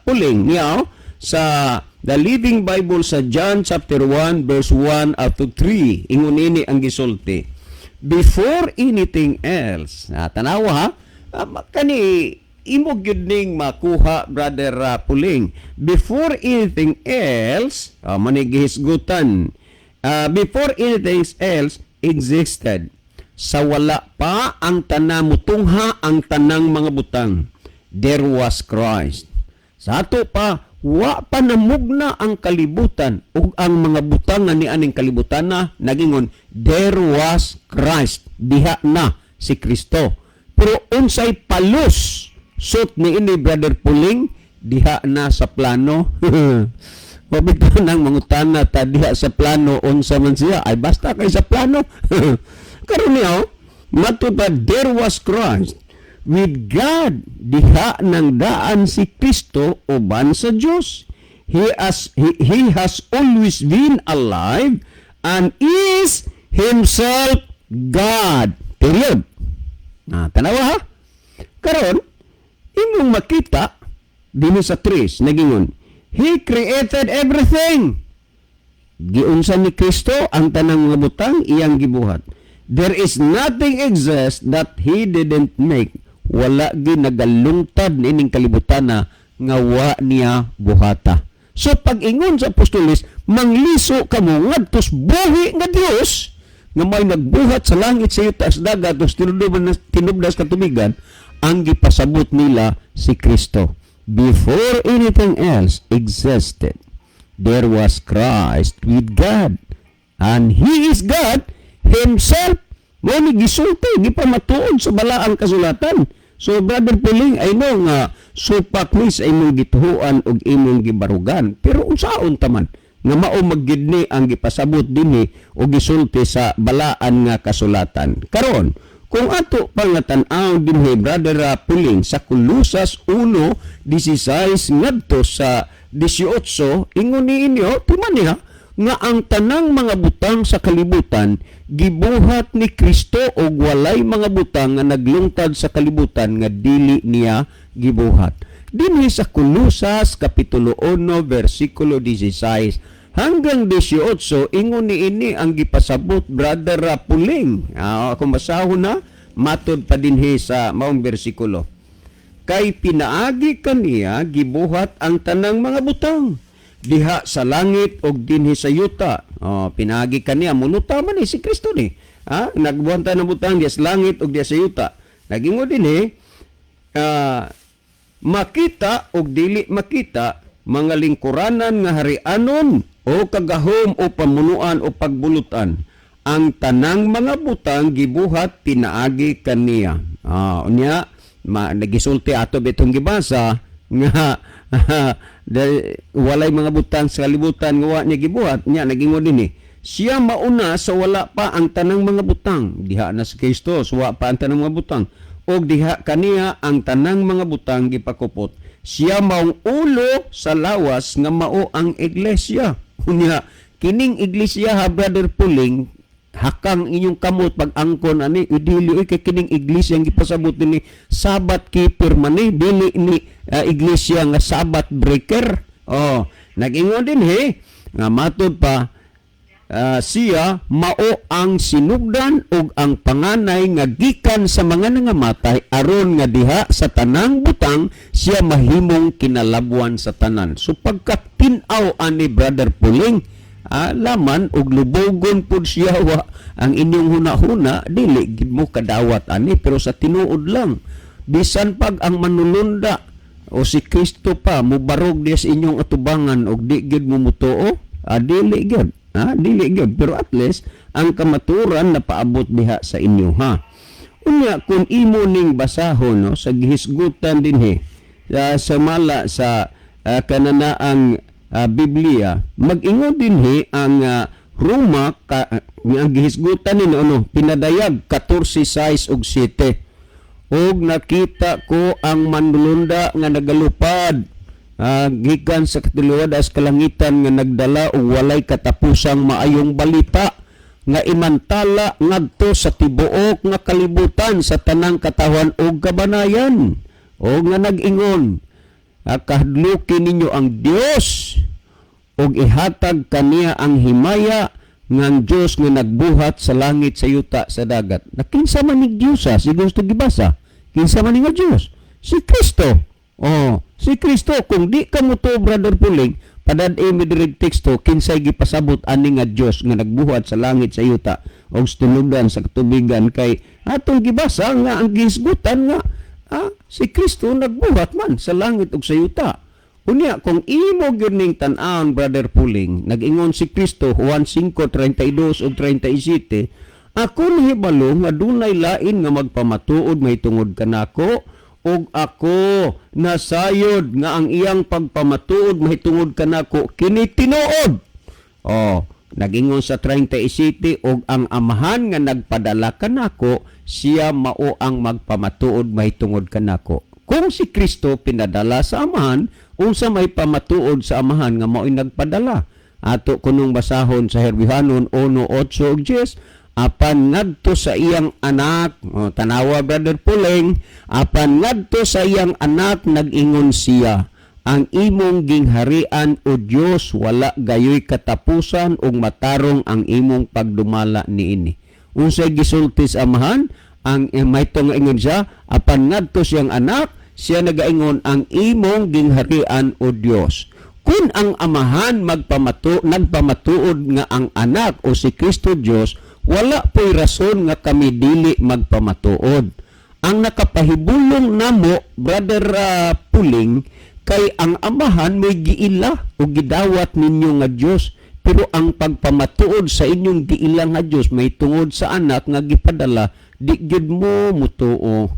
Puling niya, oh, sa The Living Bible sa John chapter 1 verse 1 up to 3. Ingon ini ang gisulti. Before anything else, tanawa ha, kani imo gyud ning makuha, brother Puling. Before anything else, manigihisgutan. Before anything else existed, sa wala pa ang tanan mutungha ang tanang mga butang, there was Christ. Sa ato pa, wa pa namugna ang kalibutan ug ang mga butang nga nianing kalibutan na nagingon, there was Christ. Diha na si Kristo. Pero unsay palus sut ni ini, Brother Puling, diha na sa plano? Wa bitaw nang mangutana ta diha sa plano, unsa man siya? Ay, basta kay sa plano. Karon niya, matud pa, there was Christ with God. Diha nang daan si Kristo uban sa Dios. He has always been alive and is himself God. Period. Na, tanawa ha. Karon, imong makita dinhi sa 3, nagingon, He created everything. Giunsa ni Kristo ang tanang mga butang, iyang gibuhat. There is nothing exists that He didn't make. Wala gyud nagalungtad niining kalibutan na nga wa niya buhata. So pag-ingon sa apostoles, mangliso kamo ngadtos buhi nga Dios nga may nagbuhat sa langit, sa yuta, sa dagat, ug tinubdan sa katubigan, ang gipasabot nila si Kristo. Before anything else existed, there was Christ with God. And He is God Himself. Mao ni gisulti, gipamatuod sa balaang kasulatan. So Brother Puling, I know nga supak ni sa imong gituhuan ug imong gibarugan. Pero unsaon ta man nga mao magyud ni ang gipasabot dinhi o gisulti sa balaan nga kasulatan? Karon, kung ato pangatan-aw dinhi, Brother Puling, sa Kolosas 1:16 ngadto sa 18, ingon niinyo, timan niya nga ang tanang mga butang sa kalibutan gibuhat ni Kristo ug walay mga butang nga naglungtad sa kalibutan nga dili niya gibuhat. Dinhi sa Kolosas kapitulo 1 versikulo 16 hanggang 18, ingon niini ang gipasabot, Brother Puling. Kung basahon na, matod pa dinhi sa maong bersikulo. Kay pinaagi kaniya gibuhat ang tanang mga butang diha sa langit ug dinhi sa yuta. Oh, pinaagi kaniya, muluta man ni si Kristo ni. Ha? Nagbuhat ng butang diha sa langit ug diha sa yuta. Nagingon dinhi, makita ug dili makita, mga lingkuranan nga harianon o kagahom o pamunuan o pagbulutan, ang tanang mga butang gibuhat pinaagi kaniya. Unya ma nagisulti ato bitong gibasa nga Dahil walay mga butang sa kalibutan nga wa niya gibuhat. Nya nagingon dinhi, siya mauna sa wala pa ang tanang mga butang. Diha na si Kristo, so wa pa ang tanang mga butang, og diha kaniya ang tanang mga butang gipakupot. Siya maong ulo sa lawas nga mao ang iglesia. Unya kining iglesia ha, Brother Puling, hakang inyong kamot pag angkon ani. Dili oy, kay kining iglesia ang gipasabot ni Sabbath keeper man ni, dili ni iglesia nga Sabbath breaker. Oh, nag-ingon dinhi nga matud pa, siya mao ang sinugdan ug ang panganay nga gikan sa mga nangamatay, aron nga diha sa tanang butang siya mahimong kinalabwan sa tanan. So pagkatin-aw ani, Brother Puling, laman ug lubogon pud siya wa ang inyong huna-huna, dili gid mo kadawat ani. Pero sa tinuod lang, bisan pag ang manulunda o si Kristo pa mubarog diya sa inyong atubangan og di gyud mo mutuo, dili gyud, dili gyud. Pero at least ang kamaturan na paabot diha sa inyo ha. Unya kung imo ning basahon, no, sa gihisgutan dinhi sa mala sa kananaang Biblia, mag-ingon dinhi ang Roma ka, ang gihisgutan ni ano pinadayag 14:6 ug 7: "Ug nakita ko ang manulunda nga nagalupad gikan sa katuluad as kalangitan nga nagdala og walay katapusang maayong balita nga imantala ngadto sa tibuok nga kalibutan, sa tanang katawhan ug kabanayan, ug nga nag-ingon, 'Kahadluki ninyo ang Dios ug ihatag kaniya ang himaya, nga ang Dios nga nagbuhat sa langit, sa yuta, sa dagat.'" Na kinsa man ni Dios ha, si gusto gibasa. Kinsa man ni nga Dios? Si Kristo. Oh, si Kristo. Kung di ka mo to, Brother Puling, padad mi diri teksto kinsay gipasabot ani nga Dios nga nagbuhat sa langit, sa yuta ug sa tulugan sa katubigan, kay atong gibasa nga ang gihisgutan nga si Kristo nagbuhat man sa langit ug sa yuta. Unya kung imo gyud ning tan-awon, Brother Puling, nag-ingon si Kristo, Juan 5:32 ug 37, "Ako nahibalo nga dunay lain nga magpamatuod mahitungod kanako, ug ako nasayod nga ang iyang pagpamatuod mahitungod kanako kini tinuod." Oh, nagingon sa 37, "Ug ang Amahan nga nagpadala kanako, siya mao ang magpamatuod mahitungod kanako." Kung si Kristo pinadala sa Amahan, unsa may pamatuod sa Amahan nga mao'y nagpadala? Ato kunong basahon sa Herbreohanon 1:8 ug 10: "Apan ngadto sa iyang anak," oh, tanawa, Brother Puleng, "apan ngadto sa iyang anak nag-ingon siya, 'Ang imong gingharian, o Dios, wala gayoy katapusan ug matarong ang imong pagdumala niini.'" Unsay gisulti sa Amahan? Ang may nga ingon siya, apan ngadto siyang anak, siya nagaingon, "Ang imong gingharian, o Dios." Kung ang Amahan nagpamatuod nga ang anak o si Kristo Dios, wala po'y rason nga kami dili magpamatuod. Ang nakapahibulong namo, Brother Puling, kay ang Amahan may giila o gidawat ninyo nga Dios, pero ang pagpamatuod sa inyong giila nga Dios may tungod sa anak nga gipadala, di gyud mo mutuo.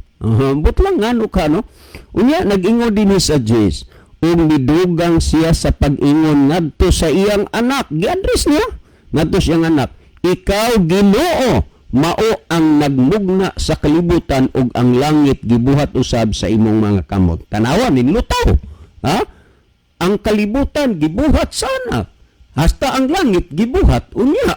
But lang ngano ka, no? Unya nag-ingon dinhi sa 10, "Ug nidugang siya sa pag-ingon ngadto sa iyang anak," gi-address niya ngadto sa iyang anak, "Ikaw, Ginoo, mao ang nagmugna sa kalibutan ug ang langit gibuhat usab sa imong mga kamot." Tanawa ning lutaw. Ha? Ang kalibutan gibuhat sana. Hasta ang langit gibuhat unya.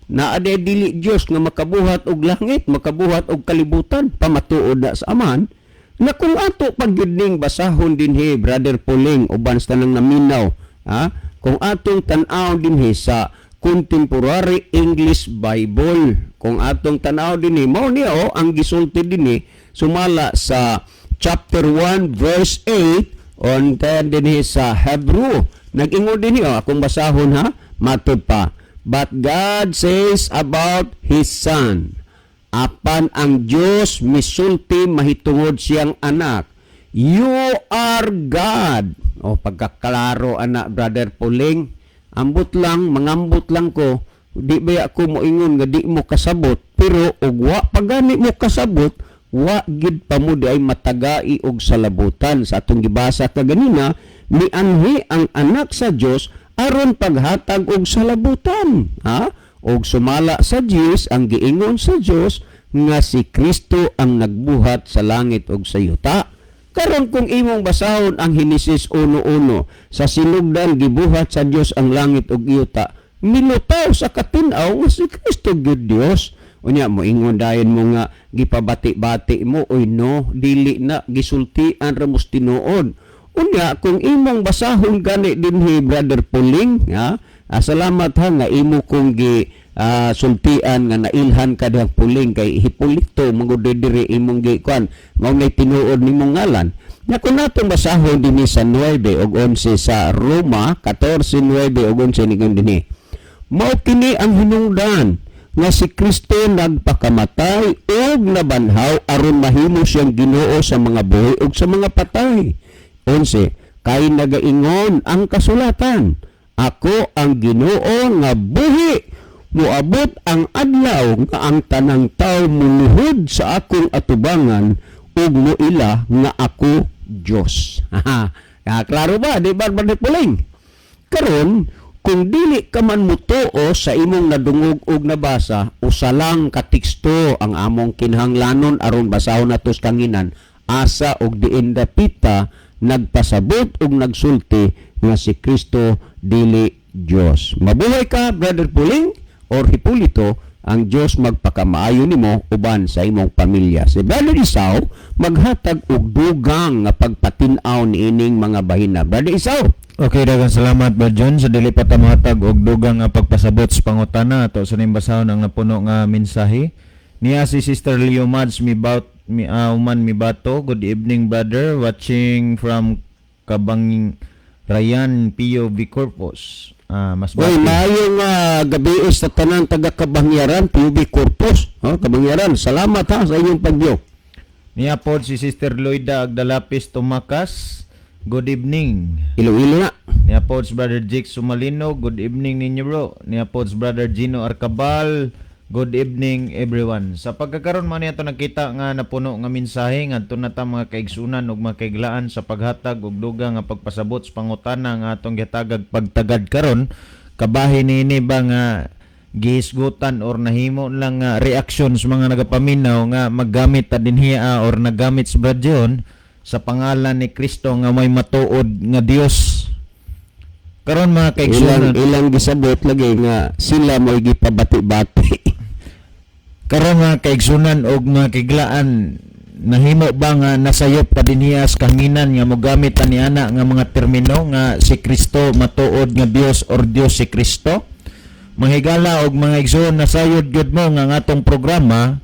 Naa diay dili Dios nga makabuhat og langit, makabuhat og kalibutan, pamatuod na sa Amahan? Na kung ato pagyud ning basahon dinhi, Brother Puling, uban sa tanang naminaw, ha? Kung atong tan-aw dinhi sa Contemporary English Bible, kung atong tan-aw dinhi, mao niya oh, ang gisulti dinhi sumala sa chapter 1 verse 8 on then dinhi sa Hebrew. Nag-ingon dinhi oh, akong basahon ha, matud pa, "But God says about His Son," apan ang Dios misulti mahitungod siyang anak, "You are God." O pagkaklaro ana, Brother Puling. Ambot lang, mangambot lang ko, di ba ako moingon nga di mo kasabot, pero og wa pa gani mo kasabot, Wa gid pa mo di ay matagai og salabutan. Sa atong gibasa kaganina, mianhi ang Anak sa Dios aron paghatag og salabutan, ha? Og sumala sa Dios ang giingon sa Dios nga si Kristo ang nagbuhat sa langit ug sa yuta. Karon, kung imong basahon ang Henesis 1:1, sa sinugdan gibuhat sa Dios ang langit ug yuta, milutaw sa katin-aw nga si Kristo gyud Dios. Unya moingon dayon mo nga gipabati-bati mo. Oy no, dili na, gisultian ra mo tinuod. Unya kung imong basahon gani dinhi, Brother Puling, ha? Ah, salamat ha nga imo kong gi sultian nga nailhan ka dihang Puling, kay Hipolito mangud diri imong gi kuan, mao nay tinuod nimong ngalan. Nya kung natong basahon dinhi sa 9 ug 11 sa Roma 14:9 ug 11, ningon dinhi, "Mao kini ang hinungdan nga si Kristo nagpakamatay ug nabanhaw aron mahimo siyang Ginoo sa mga buhi ug sa mga patay." 11, "Kay nagaingon ang kasulatan, 'Ako ang Ginoo nga buhi, moabot ang adlaw nga ang tanang tawo muluhod sa akong atubangan ug moila nga ako Dios.'" Ah, klaro ba? Di ba, Brother Puling? Karon, kung dili ka man mutuo sa imong nadungog og nabasa, usa lang ka teksto ang among kinahanglanon aron basahon nato sa kanginan, asa og diin dapita nagpasabot og nagsulti nga si Kristo dili Dios. Mabuhay ka, Brother Puling or Hipolito, ang Dios magpakamaayo nimo uban sa imong pamilya. Si Brother Isao maghatag og dugang nga pagpatin-aw niining mga bahina. Brother Isao. Okay, daghang salamat, Brad John. Sa dili pa ta mohatag og dugang nga pagpasabot sa pangutana, ato sa ning basahon ang napuno nga mensahe. Niya si Sister Leo Mads mi bout mi uman mi bato. "Good evening, brother, watching from Kabang Ryan, Pio V Corpus." Ah, mas Uy, bati. Maayong gabi sa tanan taga Kabangyaran, PUB Corpus. Oh, Kabangyaran, salamat ha sa inyong pagyo. Niya pod si Sister Loida Agdalapis Tumakas. "Good evening." Ilo-ilo na. Niya pod si Brother Jake Sumalino. "Good evening ninyo, bro." Niya pod si Brother Gino Arcabal. "Good evening, everyone." Sa pagkakaron man niya nakita nga napuno nga mensahe ngadto na ta, mga kaigsunan ug mga kaiglaan, sa paghatag og dugang nga pagpasabot sa pangutana nga atong gihatagag pagtagad karon, kabahin niini ba nga gihisgutan or nahimo lang nga reaksyon sa mga nagapaminaw nga maggamit ta dinhiya or naggamit sa Brad John sa pangalan ni Kristo nga may matuod nga Dios karon, mga Ilang kaigsunan? Ilang gisabot lagi nga sila mo'y gipabati-bati. Karon, mga kaigsunan og mga kaiglaan, nahimo ba nga nasayop pa dinhiya sa kahanginan nga mogamit ta ni ana nga mga termino nga si Kristo matuod nga Dios or Dios si Kristo? Mga higala og mga igsoon, nasayod gyud mo nga ang atong programa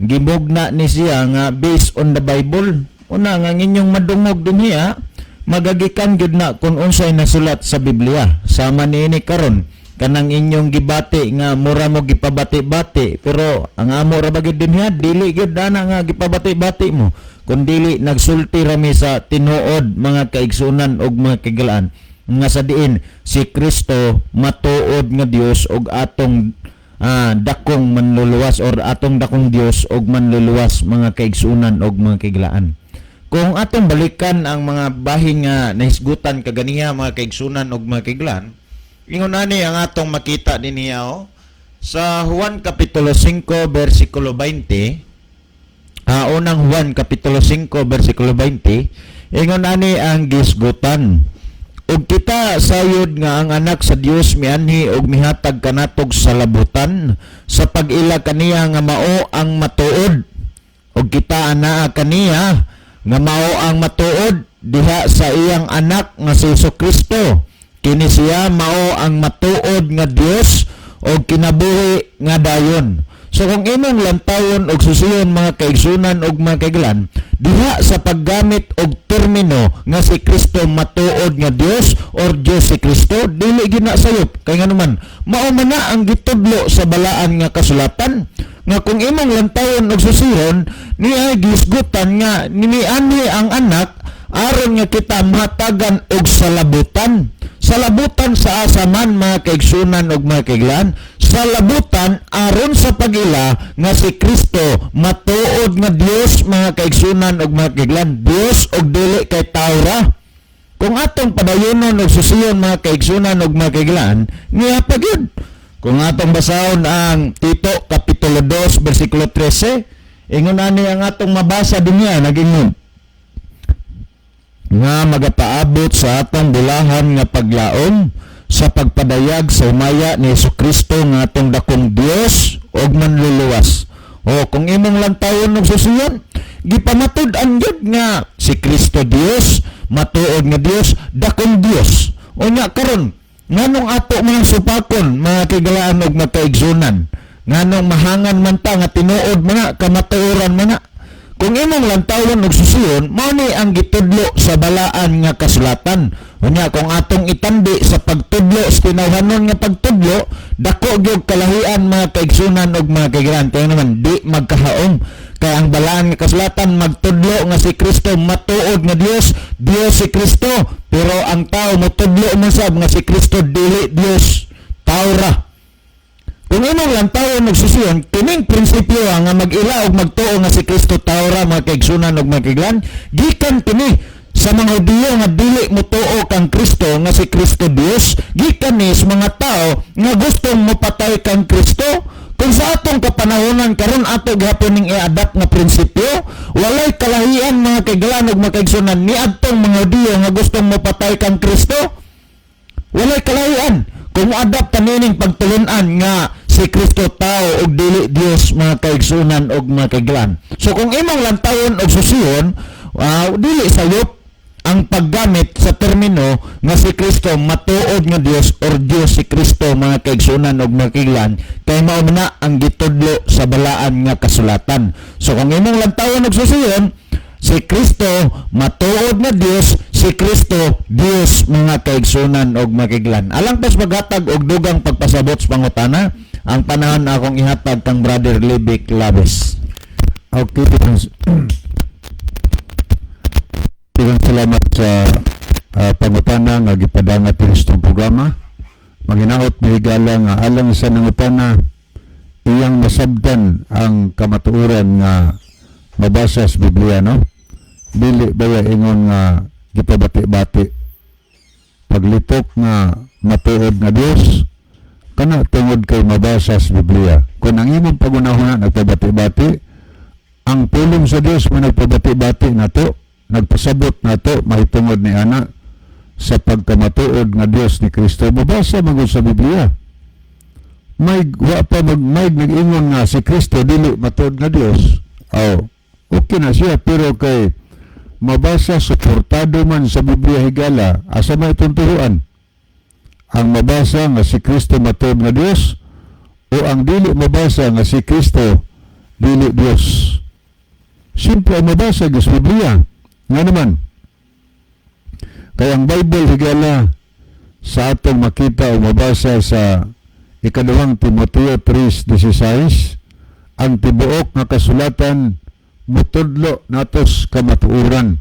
gimugna ni siya nga based on the Bible. Una nga ang inyong madungog dinhiya magagikan gyud na kung unsay nasulat sa Biblia. Sama niini karon, kanang inyong gibati nga mura mo gipabati-bati, pero ang amo ra ba gyud dinhiya, dili gyud ana nga gipabati-bati mo, kun dili nagsulti rami sa tinuod, mga kaigsunan og mga kaiglaan, nga sa diin si Kristo matuod nga Dios og atong dakong manluluwas or atong dakong Dios og manluluwas, mga kaigsunan og mga kaiglaan. Kung atong balikan ang mga bahin nga nahisgutan kaganiha, mga kaigsunan og mga kaiglaan, ingon ani ang atong makita dinhiya, oh. Sa Juan Kapitulo 5 versikulo 20, Unang Juan Kapitulo 5 versikulo 20, ingon ani ang gisgutan: "Ug kita sayod nga ang Anak sa Dios mianhi ug mihatag kanatog salabutan sa pag-ila kaniya nga mao ang matuod. Ug kita anaa kaniya nga mao ang matuod diha sa iyang Anak nga si Kristo. Kini siya mao ang matuod nga Dios og kinabuhi nga dayon." So kung imong lantawon og susiyon, mga kaigsunan og mga kaiglan, diha sa paggamit og termino nga si Kristo matuod nga Dios or Dios si Kristo, dili gyud na sayop. Kay nganuman, mao man na ang gitudlo sa balaan nga kasulatan nga kung imong lantawon og susiyon, niya gisgutan nga nianhi ang Anak aron nga kita mahatagan og salabutan. Salabutan sa asa man, mga kaigsunan og mga kaiglaan? Sa labutan aron sa pag-ila nga si Kristo matuod nga Dios, mga kaigsunan ug mga kaiglan, Dios og dili kay tawo ra. Kung atong padayonon og susiyon, mga kaigsunan ug mga kaiglan, niya pa gyud. Kung atong basahon ang Tito kapitulo 2 bersikulo 13, ingon ani ang atong mabasa dinhiya, nagingon nga magapaabot sa atong bulahan nga paglaom sa pagpadayag sa humaya ni Kristo nga atong dakong Dios ug manluluwas. O kung imong lantawon og susiyon, gipamatud-an gyud nga si Kristo Dios, matuod nga Dios, dakong Dios. Unya karon, nganong ato mga supakon, mga kigalaan og mga kaigsunan? Nganong mahangan man ta nga tinuod mga kamatuoran man na? Kung imong lantawon og susiyon, mao ni ang gitudlo sa balaan nga kasulatan. Unya kung atong itandi sa pagtudlo sa tinawhanon nga pagtudlo, dako gyud kalahian, mga kaigsunan og mga kaigilan. Kaya naman di magkahaom. Kay ang balaan nga kasulatan magtudlo nga si Kristo matuod nga Dios, Dios si Kristo, pero ang tao motudlo man sab nga si Kristo dili Dios, tao ra. Kung imong lantawon og susiyon, kining prinsipyo nga mag-ila og magtuo nga si Kristo tao ra, mga kaigsunan og mga kaiglan, gikan kini sa mga Hudiyo nga dili motuo kang Kristo nga si Kristo Dios, gikan ni sa mga tao nga gustong mopatay kang Kristo. Kung sa atong kapanahonan karon ato gihapon ning i-adapt nga prinsipyo, walay kalahian, mga kaiglan ug mga kaigsunan, niadtong mga Hudiyo nga gustong mopatay kang Kristo. Walay kalahian kung adapt kanining pagtulunan nga si Kristo tao og dili Dios, mga kaigsunan og mga kaiglan. So kung imong lantawon og susiyon, dili sayop ang paggamit sa termino nga si Kristo matuod nga Dios or Dios si Kristo, mga kaigsunan og mga kaiglan, kay mao man na ang gitudlo sa balaan nga kasulatan. So kung imong lantawon og susiyon, si Kristo matuod nga Dios, si Kristo Dios, mga kaigsunan og mga kaiglan. Alang pas maghatag og dugang pagpasabot sa pangutana, ang panahon akong ihatag kang Brother Libik Labes. Okay, daghang salamat sa pangutana nga gipadangat dinhi sa programa. Manghinaot, mga higala, nga alang sa nangutana iyang masabtan ang kamatuoran nga mabasa sa Biblia, no? Dili baya ingon nga gipabati-bati paglitok nga matuod nga Dios kana tungod kay mabasa sa Biblia. Kung ang imong pagunahuna nagpabati-bati, ang pulong sa Dios mo nagpabati-bati nato, nagpasabot nato mahitungod ni ana sa pagkamatuod nga Dios ni Kristo, mabasa man gud sa Biblia. May wa pa mag may nag-ingon nga si Kristo dili matuod nga Dios. Oh, okay na siya, pero kay mabasa, suportado man sa Biblia, higala, asa may tunturuan? Ang mabasa nga si Kristo matuod nga Dios o ang dili mabasa nga si Kristo dili Dios? Simple, ang mabasa sa Biblia. Nga naman, kaya ang Bible, higala, sa atong makita o mabasa sa Ikaduhang Timoteo 3:16, ang tibuok nga kasulatan mutudlo natos kamatuoran.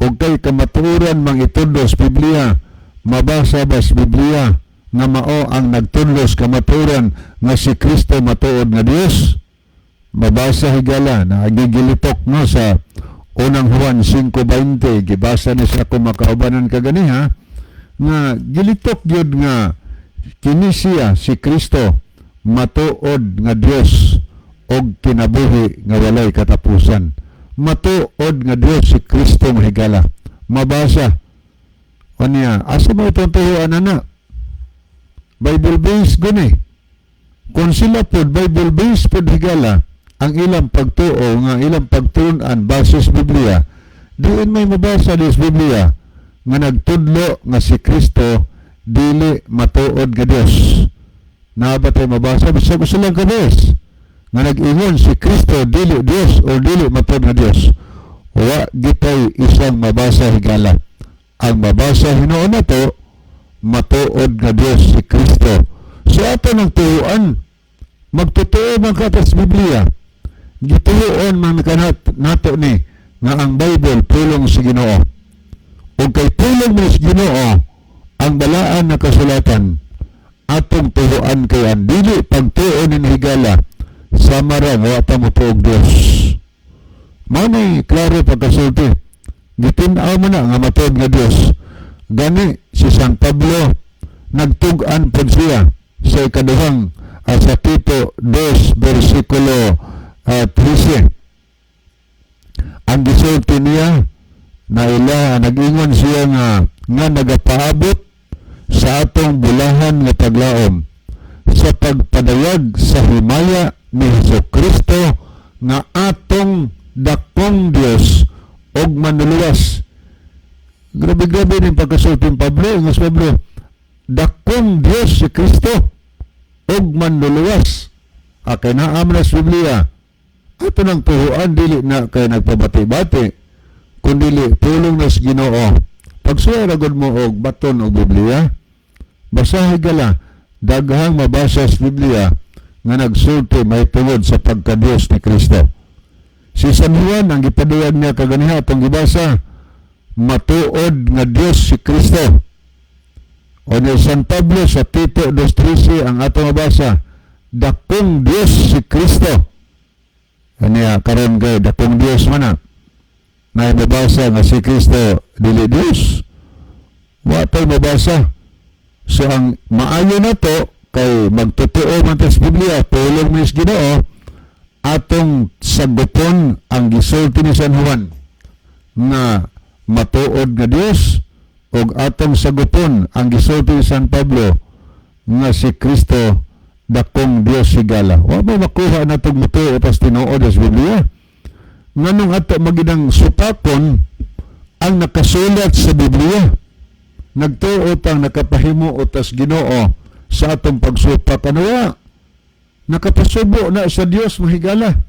O kay kamatuoran mang itudlo sa Biblia, mabasa ba sa Biblia nga mao ang nagtudlo sa kamatuoran nga si Kristo matuod nga Dios? Mabasa, higala, na gigilitok, no, sa Unang Juan 5:20, gibasa ni sa akong makaubanan kaganiha nga gilitok gyud nga kini siya si Kristo matuod nga Dios og kinabuhi nga walay katapusan. Matuod nga Dios si Kristo, mga higala, mabasa. Unya asa mo itong tuhuan na? Bible based guni. Kung sila pod Bible based pod, higala, ang ilang pagtuo nga ilang pagtun-an base sa Biblia, diin may mabasa di sa Biblia nga nagtudlo nga si Kristo dili matuod nga Dios? Naa ba tay mabasa bisag usa lang ka beses nga nag-ingon si Kristo dili Dios o dili matuod nga Dios? Wa gitay isang mabasa, higala. Ang mabasa hinuon nato, matuod nga Dios si Kristo. So ato ng tuuan, magtotoo man ka sa Biblia, gituon man kanat nato ni nga ang Bible pulong sa Ginoo. Ug kay pulong mo sa Ginoo ang balaan na kasulatan, Atong tuhuan kay ang dili pagtuo ni higala, sama ra nga wa ta motuog Dios. Mao nay klaro pagkasulti. Gitin-aw mo na nga matuod nga Dios. Gani si San Pablo, nagtug-an pod siya sa ikaduhang sa Tito 2 versikulo 13. Ang gisulti niya na ila, nag-ingon siya nga nagapaabot sa atong bulahan nga paglaom sa pagpadayag sa himaya ni Hesus Kristo nga atong dakong Dios og manluluwas. Grabe, grabe ning pagkasulti ni Pablo. Ingos Pablo, dakong Dios si Kristo og manluluwas. Kay naa man sa Biblia, ato nang tuhuan, dili na kay nagpabati-bati, kundili pulong na sa Ginoo. Pagsuway ra gud mo og baton og Biblia, basahi gala, daghang mabasa sa Biblia nga nagsulti may tungod sa pagka-Diyos ni Kristo. Si San Juan, ang gipadayag niya kaganiha atong gibasa, matuod nga Dios si Kristo. O ni San Pablo sa Tito 2.13, ang atong mabasa, dakong Dios si Kristo. Aniya karon kay dakong Dios man na. Na mabasa nga si Kristo dili Dios? Wa tay mabasa. So ang maayo na to kay magtotoo man ta sa Biblia, pulong ni sa Ginoo, atong sagupon ang gisulti ni San Juan nga matuod nga Dios ug atong sagupon ang gisulti ni San Pablo nga si Kristo dakong Dios higala. Wa ba makuha natong mutuo tas tinuod sa Biblia? Nganong ato maginang supakon ang nakasulat sa Biblia? Nagtuo tang nakapahimo tas Ginoo sa atong pagsupak, ano wa? Nakapasubo na sa Dios, mahigala.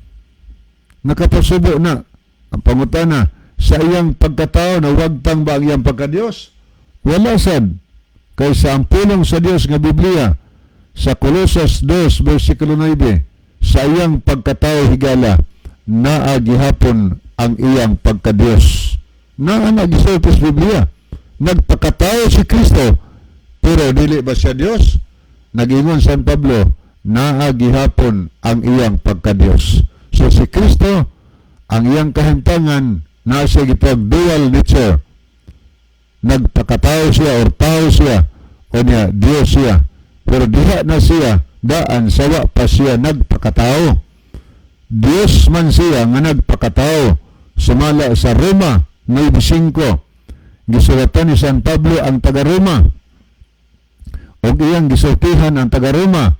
Nakapasubo na. Ang pangutana, sa iyang pagkatao, nawagtang ba ang iyang pagka-Diyos? Wala sad. Kay sa ang pulong sa Dios nga Biblia, sa Colosas 2, versikulo 9, sa iyang pagkatao, higala, naa gihapon ang iyang pagka-Diyos. Naa na gisulti sa Biblia. Nagpakatao si Kristo, pero dili ba siya Diyos? Nag-ingon San Pablo, naa gihapon ang iyang pagka-Diyos. So si Kristo, ang iyang kahimtangan, naa siya gitawag dual nature. Nagpakatao siya or tao siya, o niya, Diyos siya. Pero diha na siya, daan sawa pa siya nagpakatao. Diyos man siya nga nagpakatao. Sumala sa Roma 9.5. Gisulatan ni San Pablo ang taga-Roma. Og iyang gisultihan ang taga-Roma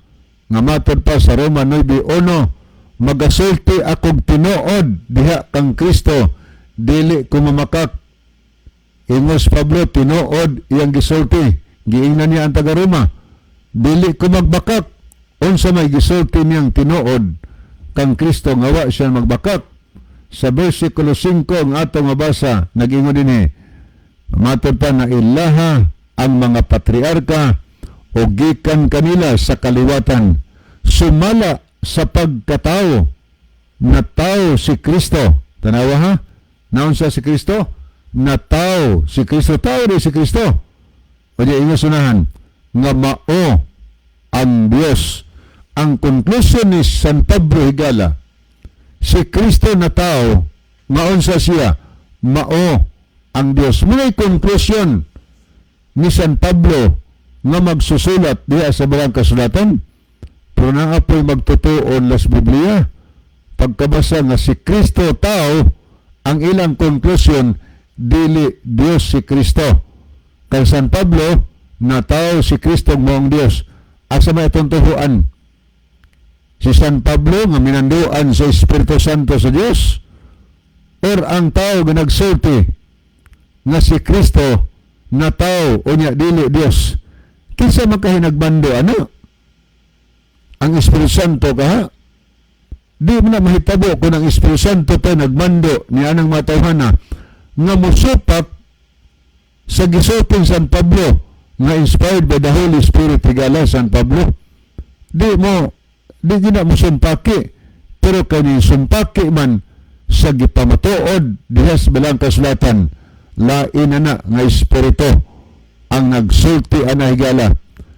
nga matod pa sa Roma 9.1, "Magasulti akong tinuod diha kang Kristo, dili ko mamakak." Ingos Pablo, tinuod iyang gisulti. Giingnan niya ang taga-Roma, "Dili ko magbakak." Unsa may gisulti niyang tinuod kang Kristo nga wa siya magbakak? Sa versikulo 5 ang atong mabasa, nag-ingon dinhi, matod pa na ilaha ang mga patriarka o gikan kanila sa kaliwatan. Sumala sa pagkatao na tao si Kristo. Tanawa ha? Naunsa si Kristo? Na tao si Kristo. Tao rin si Kristo. O di ingon sunahan nga mao ang Diyos. Ang conclusion ni San Pablo, higala, si Kristo na tao, maunsa siya? Mao ang Diyos. May conclusion ni San Pablo nga magsusulat diha sa Balang Kasulatan. Pero naa po'y magtutuon las Biblia. Pagkabasa nga si Kristo tao, ang ilang conclusion, dili Diyos si Kristo. Kay San Pablo, na tao si Kristo, moong Diyos. Asa may itong tuhuan? Si San Pablo nga minanduan sa Espiritu Santo sa Diyos or ang tao nga nagsulti nga si Kristo na tao unya dili Diyos? Kinsa man kahinagbando ano? Ang Espiritu Santo kaha? Di mo na mahitabo kung ang Espiritu Santo pa nagmando ni anang matawhana nga musupak sa gisulting San Pablo nga inspired by the Holy Spirit, higala, San Pablo. Di gina mo sumpaki, pero kani sumpaki man sa gipamatuod diha sa Balang Kasulatan, lain na na nga espiritu ang nagsulti ana, higala.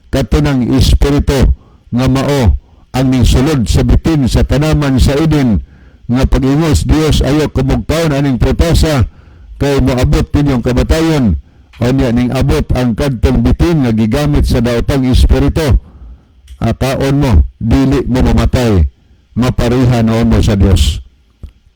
Katunang espiritu nga mao ang ning sulod sa bitin sa tanaman sa Eden nga pag-ingos Dios, "Ayaw kumugkaon aning prutasa kay moabot ninyong kamatayon." Unya ning abot ang kadtong bitin nga gigamit sa daotang espiritu. Kaon mo, dili mo mamatay, mapareha noon mo sa Dios.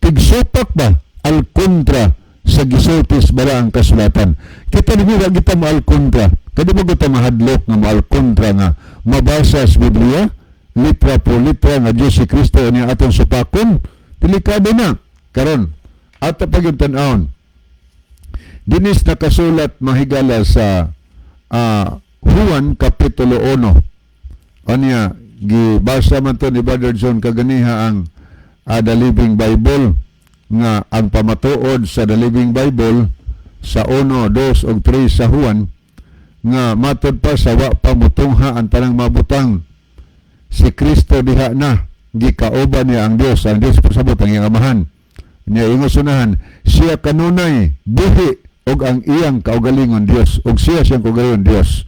Tigsupak ba, al kontra sa gisulti sa balaang kasulatan. Kita ni wa kita mo al kontra. Kadi mo kita mahadlok nga mo al kontra nga mabasa sa Biblia litra po litra nga Diyos si Kristo niya atong supakon. Delikado na. Karon, ato pag tan-awon. Dinis nakasulat, mahigala, sa Juan Kapitulo 1. Anya, gibasa man to ni Brother John kaganiha ang The Living Bible, nga ang pamatuod sa The Living Bible sa 1, 2 ug 3 sa Juan nga matod pa sa wa pa mutungha ang tanang mabutang, si Kristo diha na, gikauban niya ang Dios. Ang Dios pasabot ang iyang Amahan niya. Ingon sunahan, siya kanunay buhi og ang iyang kaugalingon Dios og siya siyang kaugalingon Dios.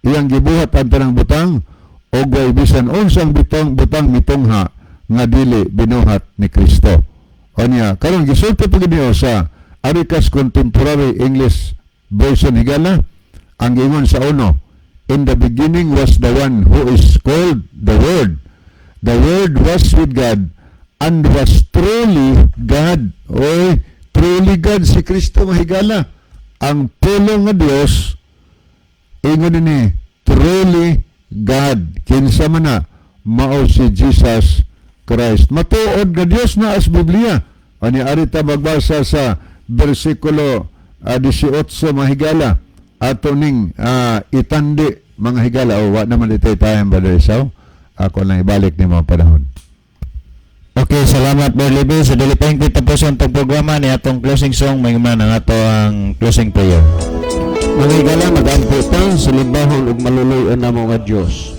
Iyang gibuhat ang tanang butang og way bisan unsang bitong butang mitungha nga dili binuhat ni Kristo. Onya karon gisulti pa gid niyo sa Arikas Contemporary English Version, higala. Ang giingon sa uno, "In the beginning was the one who is called the Word. The Word was with God and was truly God." Oy, truly God si Kristo, mahigala. Ang pulong nga Dios, ingon ini, truly God. Kinsa man na? Mao si Jesus Christ. Matuod nga Dios na as Biblia. Ani arita magbasa sa bersikulo 18, mahigala. Ato ning itandi, mga higala, o wa naman ito time, Brother Esau. Ako lang ibalik ni mga panahon. Okay, salamat, Brother Libby. Sa dili pa yung tapuson tong programa ni atong closing song, may man ang ato ang closing prayer. Mga higala, mag-ampo ta sa limbahon ug maluluy-on namo nga Dios.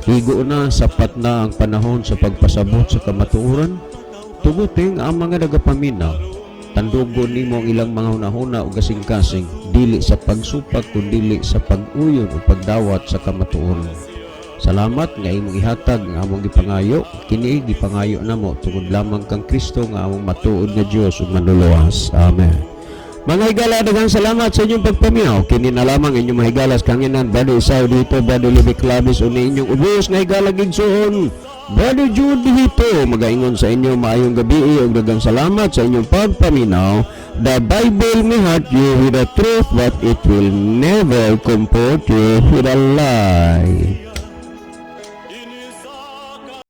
Higo na, sapat na ang panahon sa pagpasabot sa kamatuoran. Tuguting ang mga nagapaminaw. Tandugon nimo ang ilang mga hunahuna ug kasing-kasing, dili sa pagsupak kundili sa pag-uyon o pagdawat sa kamatuoran. Salamat nga imong ihatag ang among gipangayo. Kini gipangayo namo tungod lamang kang Kristo nga among matuod nga Dios ug manluluwas. Amen. Mga higala, daghang salamat sa inyong pagpaminaw. Kini na lamang inyong mahigala sa kanginan, Brother Isao dito, Brother Libby Clavis, o inyong ubos nga higala gigsoon, Brother Jude dito, magaingon sa inyo maayong gabi ug daghang salamat sa inyong pagpaminaw. The Bible may hurt you with the truth, but it will never comfort you with a lie.